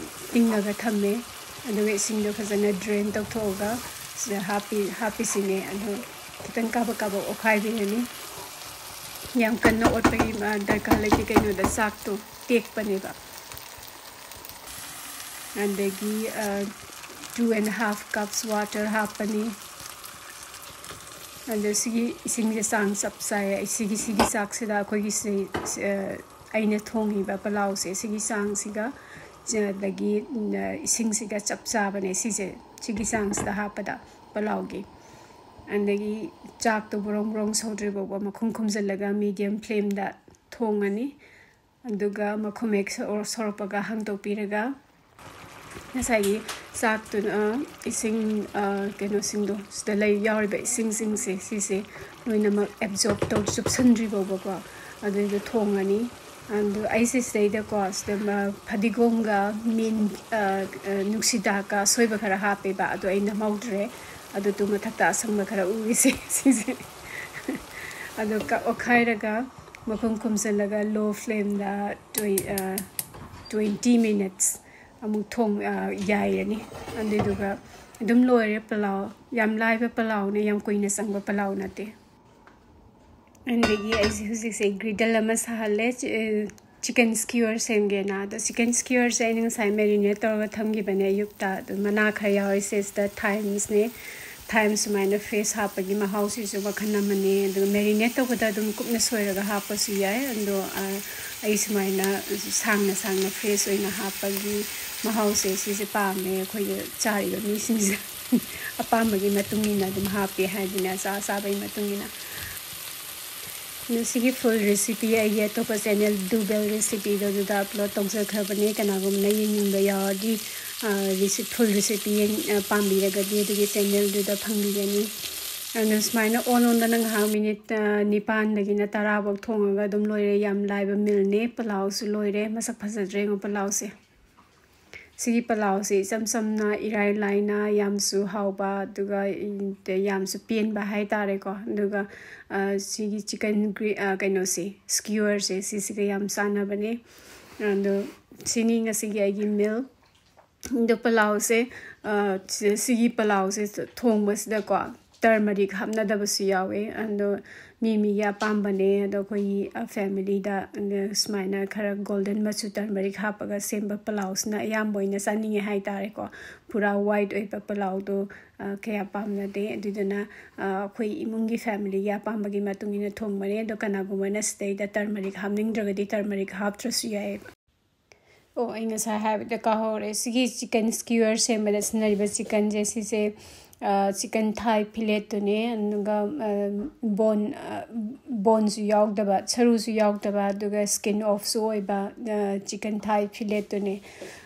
ꯇꯤꯡꯉꯒ ꯊꯝꯃꯦ꯫ ꯑꯗꯨꯒ ꯏꯁꯤꯡꯗꯣ ꯐꯖꯅ drain ꯇꯧꯊꯣꯛꯑꯒ ꯁꯤꯗ ꯍꯥꯞꯄꯤ-, ꯍꯥꯞꯄꯤꯁꯤꯅꯦ꯫ ꯑꯗꯣ ꯈꯤꯇꯪ ꯀꯥꯕꯛ ꯀꯥꯕꯛ ꯑꯣꯠꯈꯥꯏꯕꯤꯔꯅꯤ꯫ ꯌꯥꯝ ꯀꯟꯅ ꯑꯣꯠꯄꯒꯤ, ꯑ, ꯗꯔꯀꯥꯔ ꯂꯩꯇꯦ, ꯀꯩꯅꯣꯗ ꯆꯥꯛꯇꯣ ꯇꯦꯛꯄꯅꯦꯕ꯫ ꯑꯗꯒꯤ, ꯑ, two and half cups water ꯍꯥꯞꯄꯅꯤ꯫ ꯑꯗꯣ ꯁꯤꯒꯤ ꯏꯁꯤꯡꯁꯦ ꯆꯥꯡ ꯆꯞ ꯆꯥꯏ꯫ ꯑꯩ ꯁꯤꯒꯤ, ꯁꯤꯒꯤ ꯆꯥꯛꯁꯤꯗ ꯑꯩꯈꯣꯏꯒꯤ ꯁꯤ, ꯑ, ꯑꯩꯅ ꯊꯣꯡꯉꯤꯕ ꯄꯂꯥꯎꯁꯦ ꯁꯤꯒꯤ ꯆꯥꯡꯁꯤꯒ, ꯑꯗꯒꯤ, ꯑ, ꯏꯁꯤꯡꯁꯤꯒ ꯆꯞ ꯆꯥꯕꯅꯦ ꯁꯤꯁꯦ, ꯁꯤꯒꯤ ꯆꯥꯡꯁꯤꯗ ꯍꯥꯞꯄꯗ ꯄꯂꯥꯎꯒꯤ꯫ ꯑꯗꯒꯤ ꯆꯥꯛꯇꯣ ꯕ꯭ꯔꯣꯡ ꯕ꯭ꯔꯣꯡ ꯁꯧꯗ꯭ꯔꯤ ꯐꯥꯎꯕ ꯃꯈꯨꯝ ꯈꯨꯝꯖꯤꯜꯂꯒ medium flameꯗ ꯊꯣꯡꯉꯅꯤ꯫ ꯑꯗꯨꯒ ꯃꯈꯨꯝ ꯍꯦꯛ ꯁꯧ-, ꯁꯧꯔꯛꯄꯒ ꯍꯥꯡꯗꯣꯛꯄꯤꯔꯒ ꯉꯁꯥꯏꯒꯤ ꯆꯥꯛꯇꯨꯅ, ꯏꯁꯤꯡ, ꯀꯩꯅꯣꯁꯤꯡꯗꯣ, ꯁꯤꯗ ꯂꯩ ꯌꯥꯎꯔꯤꯕ ꯏꯁꯤꯡꯁꯤꯡꯁꯦ, ꯁꯤꯁꯦ ꯂꯣꯏꯅꯃꯛ ꯑꯦꯞꯖꯣꯔꯞ ꯇꯧ, ꯆꯨꯞꯁꯤꯟꯗ꯭ꯔꯤ ꯐꯥꯎꯕꯀꯣ, ꯑꯗꯨꯏꯗꯣ ꯊꯣꯡꯉꯅꯤ꯫ ꯑꯗꯨ ꯑꯩꯁꯦ ꯁꯤꯗꯩꯗꯀꯣ, ꯁꯤꯗ ꯐꯗꯤꯒꯣꯝꯒ ꯃꯤꯟ, ꯅꯨꯡꯁꯤꯗꯥꯛꯀ ꯑꯁꯣꯏꯕ ꯈꯔ ꯍꯥꯞꯄꯦꯕ, ꯑꯗꯣ ꯑꯩ ꯅꯝꯍꯧꯗ꯭ꯔꯦ꯫ ꯑꯗꯨꯗꯨ ꯃꯊꯛꯇ ꯑꯁꯪꯕ ꯈꯔ ꯎꯔꯤꯁꯦ, ꯁꯤꯁꯦ꯫ ꯑꯗꯣ ꯑꯣꯠꯈꯥꯏꯔꯒ, ꯃꯈꯨꯝ ꯈꯨꯝꯖꯤꯜꯂꯒ, ꯂꯣ ꯐ꯭ꯂꯦꯝꯗ twenty minutes ꯑꯃꯨꯛ ꯊꯣꯡ, ꯌꯥꯏꯔꯅꯤ꯫ ꯑꯗꯨꯗꯨꯒ ꯑꯗꯨꯝ ꯂꯣꯏꯔꯦ ꯄꯂꯥꯎ꯫ ꯌꯥꯝ ꯂꯥꯏꯕ ꯄꯂꯥꯎꯅꯦ, ꯌꯥꯝ ꯀꯨꯏꯅ ꯆꯪꯕ ꯄꯂꯥꯎ ꯅꯠꯇꯦ꯫ ꯑꯗꯒꯤ ꯑꯩꯁꯦ ꯍꯧꯖꯤꯛꯁꯦ ꯒ꯭ꯔꯤꯗꯜ ꯑꯃ ꯁꯥꯍꯜꯂꯦ꯫ ꯆꯤꯀꯟ ꯁ꯭ꯀꯤꯌꯔ ꯁꯦꯝꯒꯦꯅ꯫ ꯑꯗꯣ ꯆꯤꯀꯟ ꯁ꯭ꯀꯤꯌꯔꯁꯦ ꯑꯩꯅ ꯉꯁꯥꯏ ꯃꯦꯔꯤꯅꯦꯠ ꯇꯧꯔꯒ ꯊꯝꯈꯤꯕꯅꯦ ꯑꯌꯨꯛꯇ꯫ ꯑꯗꯨ ꯃꯅꯥ ꯈꯔ ꯌꯥꯎꯔꯤꯁꯦ, ꯁꯤꯗ ꯊꯥꯏꯝꯁꯅꯦ꯫ ꯊꯥꯏꯝ ꯁꯨꯃꯥꯏꯅ ꯐ꯭ꯔꯦꯁ ꯍꯥꯞꯄꯒꯤ ꯃꯍꯥꯎꯁꯤꯁꯨ ꯃꯈꯜ ꯑꯃꯅꯦ꯫ ꯑꯗꯨꯒ ꯃꯦꯔꯤꯅꯦꯠ ꯇꯧꯕꯗ ꯑꯗꯨꯝ ꯀꯨꯞꯅ ꯁꯣꯏꯔꯒ ꯍꯥꯞꯄꯁꯨ ꯌꯥꯏ꯫ ꯑꯗꯣ ꯑꯩ ꯁꯨꯃꯥꯏꯅ ꯁꯥꯡꯅ ꯁꯥꯡꯅ ꯐ꯭ꯔꯦꯁ ꯑꯣꯏꯅ ꯍꯥꯞꯄꯒꯤ ꯃꯍꯥꯎꯁꯦ, ꯁꯤꯁꯦ ꯄꯥꯝꯃꯦ ꯑꯩꯈꯣꯏꯒꯤ ꯆꯥꯔꯤꯕ ꯃꯤꯁꯤꯡꯁꯦ꯫ ꯑꯄꯥꯝꯕꯒꯤ ꯃꯇꯨꯡ ꯏꯟꯅ ꯑꯗꯨꯝ ꯍꯥꯞꯄꯦ ꯍꯥꯏꯗꯨꯅꯦ, ꯑꯆꯥ ꯑꯆꯥꯕꯒꯤ ꯃꯇꯨꯡ ꯏꯟꯅ꯫ ꯑꯗꯨ ꯁꯤꯒꯤ ꯐꯨꯜ ꯔꯤꯁꯤꯄꯤ ꯑꯩꯒꯤ ꯑꯇꯣꯞꯄ ꯆꯦꯅꯦꯜ ꯗꯨꯕꯦꯜ ꯔꯤꯁꯤꯄꯤꯗꯣ ꯑꯗꯨꯗ ꯑꯞꯂꯣꯗ ꯇꯧꯖꯈ꯭ꯔꯕꯅꯦ꯫ ꯀꯅꯥꯒꯨꯝꯕꯅ ꯌꯦꯡꯅꯤꯡꯕ ꯌꯥꯎꯔꯗꯤ, ꯔꯤꯁꯤ-, ꯐꯨꯜ ꯔꯤꯁꯤꯄꯤ ꯌꯦꯡ-, ꯄꯥꯝꯕꯤꯔꯒꯗꯤ ꯑꯗꯨꯒꯤ ꯆꯦꯅꯦꯜꯗꯨꯗ ꯐꯪꯕꯤꯒꯅꯤ꯫ ꯑꯗꯨ ꯁꯨꯃꯥꯏꯅ ꯑꯣꯟ ꯑꯣꯟꯗꯅ ꯉꯥꯏꯍꯥꯛ ꯃꯤꯅꯤꯠ, ꯅꯤꯄꯥꯟꯗꯒꯤꯅ ꯇꯔꯥ ꯐꯥꯎ ꯊꯣꯡꯉꯒ ꯑꯗꯨꯝ ꯂꯣꯏꯔꯦ꯫ ꯌꯥꯝ ꯂꯥꯏꯕ ꯃꯤꯜꯅꯦ꯫ ꯄꯂꯥꯎꯁꯨ ꯂꯣꯏꯔꯦ꯫ ꯃꯁꯛ ꯐꯖꯗ꯭ꯔꯦ ꯌꯦꯡꯉꯣ ꯄꯂꯥꯎꯁꯦ꯫ ꯁꯤꯒꯤ ꯄꯂꯥꯎꯁꯦ ꯏꯆꯝ ꯆꯝꯅ, ꯏꯔꯥꯏ ꯂꯥꯏꯅ, ꯌꯥꯝꯁꯨ ꯍꯥꯎꯕ, ꯑꯗꯨꯒ ꯌꯥꯝꯁꯨ ꯄꯦꯟꯕ ꯍꯥꯏꯇꯥꯔꯦꯀꯣ꯫ ꯑꯗꯨꯒ ꯁꯤꯒꯤ ꯆꯤꯀꯟ ꯒ꯭ꯔꯤ-, ꯀꯩꯅꯣꯁꯦ, ꯁ꯭ꯀꯤꯌꯔꯁꯦ, ꯁꯤꯁꯤꯒ ꯌꯥꯝ ꯆꯥꯟꯅꯕꯅꯦ꯫ ꯑꯗꯣ ꯁꯤꯅꯤ ꯉꯁꯤꯒꯤ ꯑꯩꯒꯤ ꯃꯤꯜ꯫ ꯑꯗꯣ ꯄꯂꯥꯎꯁꯦ, ꯁꯤ-, ꯁꯤꯒꯤ ꯄꯂꯥꯎꯁꯦ ꯊꯣꯡꯕꯁꯤꯗꯀꯣ, ꯇꯔꯃꯔꯤꯛ ꯍꯥꯞꯅꯗꯕꯁꯨ ꯌꯥꯎꯋꯦ꯫ ꯑꯗꯣ ꯃꯤ ꯃꯤꯒꯤ ꯑꯄꯥꯝꯕꯅꯦ꯫ ꯑꯗꯣ ꯑꯩꯈꯣꯏꯒꯤ, ꯐꯦꯃꯤꯂꯤꯗ, ꯑꯗ ꯁꯨꯃꯥꯏꯅ ꯈꯔ ꯒꯣꯜꯗꯟ ꯃꯆꯨ ꯇꯔꯃꯔꯤꯛ ꯍꯥꯞꯄꯒ ꯁꯦꯝꯕ ꯄꯂꯥꯎꯁꯤꯅ ꯑꯌꯥꯝꯕ ꯑꯣꯏꯅ ꯆꯥꯅꯤꯡꯉꯦ ꯍꯥꯏꯇꯥꯔꯦꯀꯣ꯫ ꯄꯨꯔꯥ ꯋꯥꯏꯠ ꯑꯣꯏꯕ ꯄꯂꯥꯎꯗꯣ, ꯀꯌꯥ ꯄꯥꯝꯅꯗꯦ꯫ ꯑꯗꯨꯗꯨꯅ, ꯑꯩꯈꯣꯏ ꯏꯃꯨꯡꯒꯤ ꯐꯦꯃꯤꯂꯤꯒꯤ ꯑꯄꯥꯝꯕꯒꯤ ꯃꯇꯨꯡ ꯏꯟꯅ ꯊꯣꯡꯕꯅꯦ꯫ ꯑꯗꯣ ꯀꯅꯥꯒꯨꯝꯕꯅ ꯁꯤꯗꯩꯗ ꯇꯔꯃꯔꯤꯛ ꯍꯥꯞꯅꯤꯡꯗ꯭ꯔꯒꯗꯤ ꯇꯔꯃꯔꯤꯛ ꯍꯥꯞꯇ꯭ꯔꯁꯨ ꯌꯥꯏꯌꯦꯕ꯫ ꯑꯣ, ꯑꯩ ꯉꯁꯥꯏ ꯍꯥꯏꯕꯗ ꯀꯥꯎꯍꯧꯔꯦ꯫ ꯁꯤꯒꯤ ꯆꯤꯀꯟ ꯁ꯭ꯀꯤꯌꯔ ꯁꯦꯝꯕꯗ ꯁꯤꯖꯤꯟꯅꯔꯤꯕ ꯆꯤꯀꯟꯁꯦ, ꯁꯤꯁꯦ, ꯆꯤꯀꯟ ꯊꯥꯏ ꯐꯤꯂꯦꯠꯇꯨꯅꯦ꯫ ꯑꯗꯨꯒ ꯕꯣꯟ ꯕꯣꯟꯁꯨ ꯌꯥꯎꯗꯕ, ꯁꯔꯨꯁꯨ ꯌꯥꯎꯗꯕ, ꯑꯗꯨꯒ ꯁ꯭ꯀꯤꯟ ꯑꯣꯐꯁꯨ ꯑꯣꯏꯕ ꯆꯤꯀꯟ ꯊꯥꯏ ꯐꯤꯂꯦꯠꯇꯨꯅꯦ꯫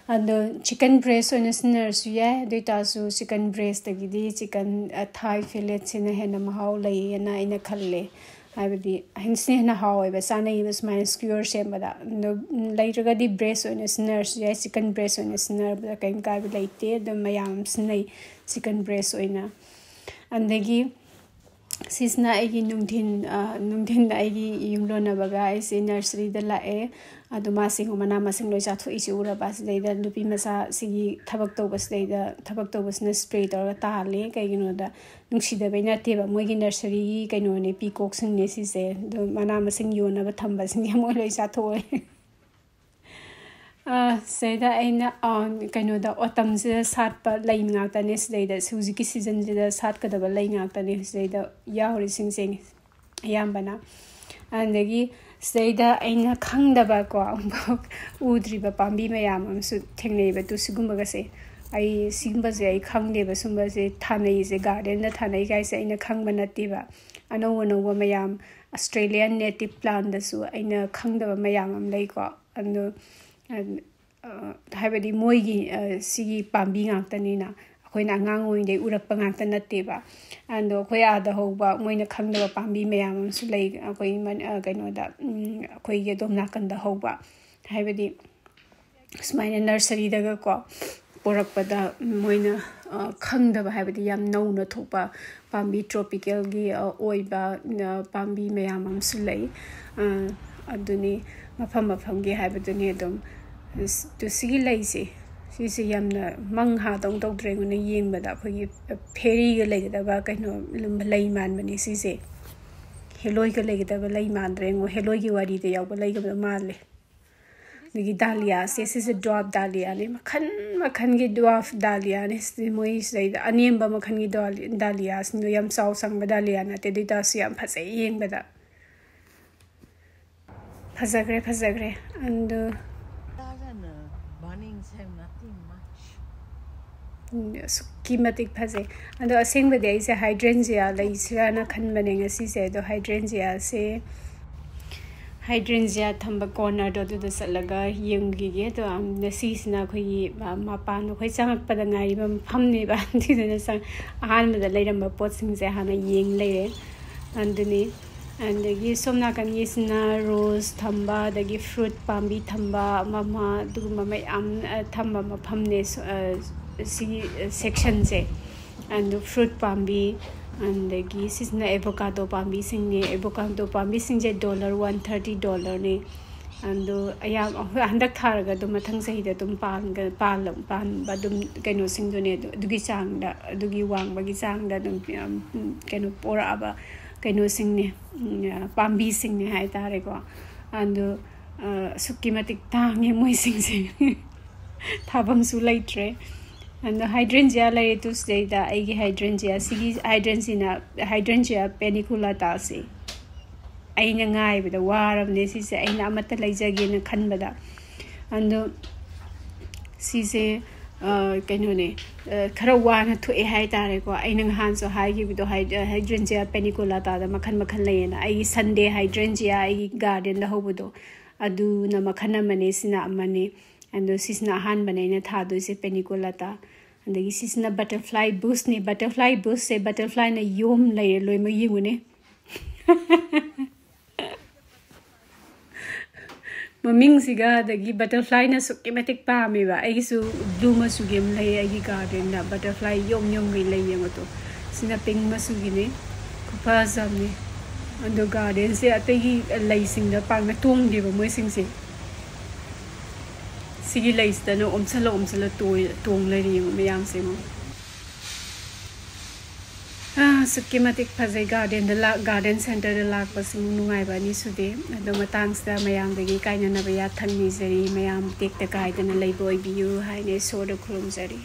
ꯑꯗꯣ ꯆꯤꯀꯟ ꯕ꯭ꯔꯦꯁ ꯑꯣꯏꯅ ꯁꯤꯖꯤꯟꯅꯔꯁꯨ ꯌꯥꯏ꯫ ꯑꯗꯨ ꯑꯣꯏꯇꯥꯔꯁꯨ ꯆꯤꯀꯟ ꯕ꯭ꯔꯦꯁꯇꯒꯤꯗꯤ ꯆꯤꯀꯟ ꯊꯥꯏ ꯐꯤꯂꯦꯠꯁꯤꯅ ꯍꯦꯟꯅ ꯃꯍꯥꯎ ꯂꯩꯌꯦꯅ ꯑꯩꯅ ꯈꯜꯂꯦ꯫ ꯍꯥꯏꯕꯗꯤ ꯁꯤꯅ ꯍꯦꯟꯅ ꯍꯥꯎꯋꯦꯕ, ꯆꯥꯅꯩꯌꯦꯕ ꯁꯨꯃꯥꯏꯅ ꯁ꯭ꯀ꯭ꯌꯨꯋꯔ ꯁꯦꯝꯕꯗ꯫ ꯑꯗꯣ ꯂꯩꯇ꯭ꯔꯒꯗꯤ ꯕ꯭ꯔꯦꯁ ꯑꯣꯏꯅ ꯁꯤꯖꯤꯟꯅꯔꯁꯨ ꯌꯥꯏ꯫ ꯆꯤꯀꯟ ꯕ꯭ꯔꯦꯁ ꯑꯣꯏꯅ ꯁꯤꯖꯤꯟꯅꯕꯗ ꯀꯔꯤꯝ ꯀꯥꯏꯕ ꯂꯩꯇꯦ꯫ ꯑꯗꯨꯝ ꯃꯌꯥꯝ ꯑꯃ ꯁꯤꯖꯤꯟꯅꯩ ꯆꯤꯀꯟ ꯕ꯭ꯔꯦꯁ ꯑꯣꯏꯅ꯫ ꯑꯗꯒꯤ ꯁꯤꯁꯤꯅ ꯑꯩꯒꯤ ꯅꯨꯡꯊꯤꯟ, ꯅꯨꯡꯊꯤꯟꯗ ꯑꯩꯒꯤ ꯌꯨꯝꯂꯣꯟꯅꯕꯒ ꯑꯩꯁꯦ ꯅꯔꯁꯔꯤꯗ ꯂꯥꯛꯑꯦ꯫ ꯑꯗꯣ ꯃꯥꯁꯤꯡ ꯃꯅꯥ ꯃꯁꯤꯡ ꯂꯣꯏ ꯆꯥꯊꯣꯛꯏꯁꯦ ꯎꯔꯕ꯫ ꯁꯤꯗꯩꯗ ꯅꯨꯄꯤ ꯃꯆꯥꯁꯤꯒꯤ ꯊꯕꯛ ꯇꯧꯕꯁꯤꯗꯩꯗ, ꯊꯕꯛ ꯇꯧꯕꯁꯤꯅ ꯁ꯭ꯄ꯭ꯔꯦ ꯇꯧꯔꯒ ꯇꯥꯍꯜꯂꯦ꯫ ꯀꯩꯒꯤꯅꯣꯗ ꯅꯨꯡꯁꯤꯗꯕꯩ ꯅꯠꯇꯦꯕ, ꯃꯣꯏꯒꯤ ꯅꯔꯁꯔꯤꯒꯤ ꯀꯩꯅꯣꯅꯦ, ꯄꯤꯀꯣꯛꯁꯤꯡꯅꯦ ꯁꯤꯁꯦ꯫ ꯑꯗꯣ ꯃꯅꯥ ꯃꯁꯤꯡ ꯌꯣꯟꯅꯕ ꯊꯝꯕꯁꯤꯡꯁꯦ ꯃꯣꯏ ꯂꯣꯏ ꯆꯥꯊꯣꯛꯑꯦ꯫ ꯁꯤꯗꯩꯗ ꯑꯩꯅ ꯀꯩꯅꯣꯗ, ꯑꯣꯇꯝꯁꯤꯗ ꯁꯥꯠꯄ ꯂꯩ ꯉꯥꯛꯇꯅꯦ ꯁꯤꯗꯩꯗ, ꯍꯧꯖꯤꯛꯀꯤ ꯁꯤꯖꯟꯁꯤꯗ ꯁꯥꯠꯀꯗꯕ ꯂꯩ ꯉꯥꯛꯇꯅꯦ ꯁꯤꯗꯩꯗ ꯌꯥꯎꯔꯤꯁꯤꯡꯁꯦ ꯑꯌꯥꯝꯕꯅ꯫ ꯑꯗꯒꯤ ꯁꯤꯗꯩꯗ ꯑꯩꯅ ꯈꯪꯗꯕꯀꯣ, ꯑꯃꯨꯛꯐꯥꯎ ꯎꯗ꯭ꯔꯤꯕ ꯄꯥꯝꯕꯤ ꯃꯌꯥꯝ ꯑꯃꯁꯨ ꯊꯦꯡꯅꯩꯕ꯫ ꯑꯗꯨ ꯁꯤꯒꯨꯝꯕꯒꯁꯦ, ꯑꯩ ꯁꯤꯒꯨꯝꯕꯁꯦ ꯑꯩ ꯈꯪꯗꯦꯕ꯫ ꯁꯨꯝꯕꯁꯦ ꯊꯥꯅꯩꯁꯦ, ꯒꯥꯔꯗꯦꯟꯗ ꯊꯥꯅꯩ ꯀꯥꯏꯁꯦ ꯑꯩꯅ ꯈꯪꯕ ꯅꯠꯇꯦꯕ꯫ ꯑꯅꯧ ꯑꯅꯧꯕ ꯃꯌꯥꯝ, Australian native plantꯗꯁꯨ ꯑꯩꯅ ꯈꯪꯗꯕ ꯃꯌꯥꯝ ꯑꯃ ꯂꯩꯀꯣ꯫ ꯑꯗꯣ ꯍꯥꯏꯕꯗꯤ ꯃꯣꯏꯒꯤ ꯁꯤꯒꯤ ꯄꯥꯝꯕꯤ ꯉꯥꯛꯇꯅꯤꯅ, ꯑꯩꯈꯣꯏꯅ ꯑꯉꯥꯡ ꯑꯣꯏꯔꯤꯉꯩꯗꯩ ꯎꯔꯛꯄ ꯉꯥꯛꯇ ꯅꯠꯇꯦꯕ꯫ ꯑꯗꯣ ꯑꯩꯈꯣꯏ ꯑꯥꯗ ꯍꯧꯕ ꯃꯣꯏꯅ ꯈꯪꯗꯕ ꯄꯥꯝꯕꯤ ꯃꯌꯥꯝ ꯑꯃꯁꯨ ꯂꯩ, ꯑꯩꯈꯣꯏ ꯀꯩꯅꯣꯗ, ꯑꯩꯈꯣꯏꯒꯤ ꯑꯗꯣꯝ ꯅꯥꯀꯟꯗ ꯍꯧꯕ꯫ ꯍꯥꯏꯕꯗꯤ ꯁꯨꯃꯥꯏꯅ ꯅꯔꯁꯔꯤꯗꯒꯀꯣ ꯄꯨꯔꯛꯄꯗ ꯃꯣꯏꯅ ꯈꯪꯗꯕ, ꯍꯥꯏꯕꯗꯤ ꯌꯥꯝ ꯅꯧꯅ ꯊꯣꯛꯄ ꯄꯥꯝꯕꯤ, ꯇ꯭ꯔꯣꯄꯤꯀꯦꯜꯒꯤ ꯑꯣꯏꯕ ꯄꯥꯝꯕꯤ ꯃꯌꯥꯝ ꯑꯃꯁꯨ ꯂꯩ꯫ ꯑꯗꯨꯅꯤ, ꯃꯐꯝ ꯃꯐꯝꯒꯤ ꯍꯥꯏꯕꯗꯨꯅꯤ꯫ ꯑꯗꯨꯝ ꯑꯗꯨ ꯁꯤꯒꯤ ꯂꯩꯁꯦ, ꯁꯤꯁꯦ ꯌꯥꯝꯅ ꯃꯪ ꯍꯥꯗꯧ ꯇꯧꯗ꯭ꯔꯦ꯫ ꯑꯩꯉꯣꯟꯗ ꯌꯦꯡꯕꯗ ꯑꯩꯈꯣꯏꯒꯤ ꯐꯦꯔꯤꯒ ꯂꯩꯒꯗꯕ ꯀꯩꯅꯣ ꯂꯩ ꯃꯥꯟꯕꯅꯤ ꯁꯤꯁꯦ꯫ ꯍꯦꯂꯣꯏꯒ ꯂꯩꯒꯗꯕ ꯂꯩ ꯃꯥꯟꯗ꯭ꯔꯦ꯫ ꯌꯦꯡꯉꯣ, ꯍꯦꯂꯣꯏꯒꯤ ꯋꯥꯔꯤꯗ ꯌꯥꯎꯕ ꯂꯩꯒꯗꯕ ꯃꯥꯜꯂꯦ꯫ ꯑꯗꯒꯤ ꯗꯥꯂꯤꯌꯥꯁꯦ, ꯁꯤꯁꯦ ꯗ꯭ꯋꯥꯔꯐ ꯗꯥꯂꯤꯌꯥꯅꯦ꯫ ꯃꯈꯜ ꯃꯈꯜꯒꯤ ꯗ꯭ꯋꯥꯔꯐ ꯗꯥꯂꯤꯌꯥꯅꯦ꯫ ꯁꯤꯗꯤ ꯃꯣꯏ ꯁꯤꯗꯩꯗ ꯑꯅꯦꯝꯕ ꯃꯈꯜꯒꯤ ꯗꯥꯂꯤ-, ꯗꯥꯂꯤꯌꯥꯁꯤꯡꯗꯣ ꯌꯥꯝ ꯆꯥꯎ ꯆꯪꯕ ꯗꯥꯂꯤꯌꯥ ꯅꯠꯇꯦ꯫ ꯑꯗꯨ ꯑꯣꯏꯇꯥꯔꯁꯨ ꯌꯥꯝ ꯐꯖꯩ ꯌꯦꯡꯕꯗ꯫ ꯐꯖꯈ꯭ꯔꯦ, ꯐꯖꯈ꯭ꯔꯦ꯫ ꯑꯗꯨ Bunnings have nothing much. ꯎꯝ, ꯑꯁꯨꯛꯀꯤ ꯃꯇꯤꯛ ꯐꯖꯩ꯫ ꯑꯗꯣ ꯑꯁꯦꯡꯕꯗꯤ ꯑꯩꯁꯦ hydrangea ꯂꯩꯁꯤꯔꯥꯅ ꯈꯟꯕꯅꯦ ꯉꯁꯤꯁꯦ꯫ ꯑꯗꯣ hydrangeaꯁꯦ, hydrangea ꯊꯝꯕ cornerꯗꯣ ꯑꯗꯨꯗ ꯆꯠꯂꯒ ꯌꯦꯡꯈꯤꯒꯦ꯫ ꯑꯗꯣ, ꯎꯝ, ꯉꯁꯤꯁꯤꯅ ꯑꯩꯈꯣꯏꯒꯤ, ꯑ, ꯃꯄꯥꯟ ꯑꯩꯈꯣꯏ ꯆꯪꯉꯛꯄꯗ ꯉꯥꯏꯔꯤꯕ ꯃꯐꯝꯅꯦꯕ꯫ ꯑꯗꯨꯗꯨꯅ ꯆꯪ-, ꯑꯍꯥꯟꯕꯗ ꯂꯩꯔꯝꯕ ꯄꯣꯠꯁꯤꯡꯁꯦ ꯍꯥꯟꯅ ꯌꯦꯡ ꯂꯩꯔꯦ꯫ ꯑꯗꯨꯅꯤ꯫ ꯑꯗꯒꯤ ꯁꯣꯝ ꯅꯥꯀꯟꯒꯤꯁꯤꯅ rose ꯊꯝꯕ, ꯑꯗꯒꯤ fruit ꯄꯥꯝꯕꯤ ꯊꯝꯕ, ꯑꯃ ꯑꯃ ꯑꯗꯨꯒꯨꯝꯕ ꯃꯌꯥꯝ, ꯑ, ꯊꯝꯕ ꯃꯐꯝꯅꯦ꯫ ꯁ-, ꯑ, ꯁꯤꯒꯤ, ꯑ, sectionꯁꯦ꯫ ꯑꯗꯨ fruit ꯄꯥꯝꯕꯤ, ꯑꯗꯒꯤ ꯁꯤꯁꯤꯅ avocado ꯄꯥꯝꯕꯤꯁꯤꯡꯅꯦ꯫ Avocado ꯄꯥꯝꯕꯤꯁꯤꯡꯁꯦ dollar, one thirty dollarꯅꯦ꯫ ꯑꯗꯣ ꯑꯌꯥꯝ-, ꯍꯣꯏ, ꯍꯟꯗꯛ ꯊꯥꯔꯒ ꯑꯗꯨꯝ ꯃꯊꯪ ꯆꯍꯤꯗ ꯑꯗꯨꯝ ꯄꯥꯟꯒ-, ꯄꯥꯟꯂ-, ꯄꯥꯟꯕ ꯑꯗꯨꯝ ꯀꯩꯅꯣꯁꯤꯡꯗꯨꯅꯦ꯫ ꯑꯗꯨ, ꯑꯗꯨꯒꯤ ꯆꯥꯡꯗ, ꯑꯗꯨꯒꯤ ꯋꯥꯡꯕꯒꯤ ꯆꯥꯡꯗ ꯑꯗꯨꯝ ꯌꯥꯝ, ꯎꯝ, ꯀꯩꯅꯣ ꯄꯣꯔꯛꯑꯕ ꯀꯩꯅꯣꯁꯤꯡꯅꯦ, ꯎꯝ, ꯄꯥꯝꯕꯤꯁꯤꯡꯅꯦ ꯍꯥꯏꯇꯥꯔꯦꯀꯣ꯫ ꯑꯗꯣ, ꯑ, ꯑꯁꯨꯛꯀꯤ ꯃꯇꯤꯛ ꯇꯥꯡꯉꯦ ꯃꯣꯏꯁꯤꯡꯁꯦ꯫ ꯊꯥꯐꯝꯁꯨ ꯂꯩꯇ꯭ꯔꯦ꯫ ꯑꯗꯣ hydrangea ꯂꯩꯔꯦ ꯇꯨ ꯁꯤꯗꯩꯗ꯫ ꯑꯩꯒꯤ hydrangea, ꯁꯤꯒꯤ hydrangea, hydrangea paniculataꯁꯦ ꯑꯩꯅ ꯉꯥꯏꯕꯗ ꯋꯥꯔꯕꯅꯦ ꯁꯤꯁꯦ꯫ ꯑꯩꯅ ꯑꯃꯠꯇ ꯂꯩꯖꯒꯦꯅ ꯈꯟꯕꯗ꯫ ꯑꯗꯣ ꯁꯤꯁꯦ, ꯑ, ꯀꯩꯅꯣꯅꯦ, ꯑ, ꯈꯔ ꯋꯥꯅ ꯊꯣꯛꯑꯦ ꯍꯥꯏꯇꯥꯔꯦꯀꯣ꯫ ꯑꯩꯅ ꯉꯍꯥꯟꯁꯨ ꯍꯥꯏꯈꯤꯕꯗꯣ, ꯍꯥꯏ-, hydrangea paniculatꯥꯗ ꯃꯈꯜ ꯃꯈꯜ ꯂꯩꯌꯦꯅ꯫ ꯑꯩꯒꯤ Sunday hydrangea, ꯑꯩꯒꯤ gardenꯗ ꯍꯧꯕꯗꯣ, ꯑꯗꯨꯅ ꯃꯈꯜ ꯑꯃꯅꯦ, ꯁꯤꯅ ꯑꯃꯅꯦ꯫ ꯑꯗꯣ ꯁꯤꯁꯤꯅ ꯑꯍꯥꯟꯕꯅꯦ ꯑꯩꯅ ꯊꯥꯗꯣꯏꯁꯦ, paniculata꯫ ꯑꯗꯒꯤ ꯁꯤꯁꯤꯅ butterfly bushꯅꯦ꯫ Butterfly bushꯁꯦ butterflyꯅ ꯌꯣꯝ ꯂꯩꯔꯦ, ꯂꯣꯏꯅꯃꯛ ꯌꯦꯡꯉꯨꯅꯦ꯫ ꯃꯃꯤꯡꯁꯤꯒ ꯑꯗꯒꯤ butterflyꯅ ꯑꯁꯨꯛꯀꯤ ꯃꯇꯤꯛ ꯄꯥꯝꯃꯦꯕ꯫ ꯑꯩꯒꯤꯁꯨ blue ꯃꯆꯨꯒꯤ ꯑꯃ ꯂꯩ ꯑꯩꯒꯤ gardenꯗ, butterfly ꯌꯣꯝ ꯌꯣꯝꯒꯩ ꯂꯩ ꯌꯦꯡꯉꯣ ꯇꯨ꯫ ꯁꯤꯅ pink ꯃꯆꯨꯒꯤꯅꯦ, ꯈꯨꯐꯖ ꯑꯃꯅꯦ꯫ ꯑꯗꯣ gardenꯁꯦ ꯑꯇꯩꯒꯤ ꯂꯩꯁꯤꯡꯗ ꯄꯥꯛꯅ ꯇꯣꯡꯗꯦꯕ ꯃꯣꯏꯁꯤꯡꯁꯦ꯫ ꯁꯤꯒꯤ ꯂꯩꯁꯤꯗꯅ ꯑꯣꯝꯁꯜꯂ ꯑꯣꯝꯁꯜꯂ ꯇꯣꯏ-, ꯇꯣꯡ ꯂꯩꯔꯦ ꯌꯦꯡꯉꯣ ꯃꯌꯥꯝꯁꯦ ꯌꯦꯡꯉꯣ꯫ ꯑꯥ, ꯑꯁꯨꯛꯀꯤ ꯃꯇꯤꯛ ꯐꯖꯩ꯫ Gardenꯗ ꯂꯥꯛ-, garden centreꯗ ꯂꯥꯛꯄꯁꯤꯃꯨꯛ ꯅꯨꯡꯉꯥꯏꯕ ꯑꯅꯤ ꯁꯨꯗꯦ꯫ ꯑꯗꯣ ꯃꯇꯥꯡꯁꯤꯗ ꯃꯌꯥꯝꯗꯒꯤ ꯀꯥꯏꯅꯅꯕ ꯌꯥꯊꯪ ꯅꯤꯖꯔꯤ꯫ ꯃꯌꯥꯝ ꯇꯦꯛꯇ ꯀꯥꯏꯗꯅ ꯂꯩꯕ ꯑꯣꯏꯕꯤꯌꯨ ꯍꯥꯏꯅ ꯏꯁꯣꯔꯗ ꯈꯨꯔꯨꯝꯖꯔꯤ꯫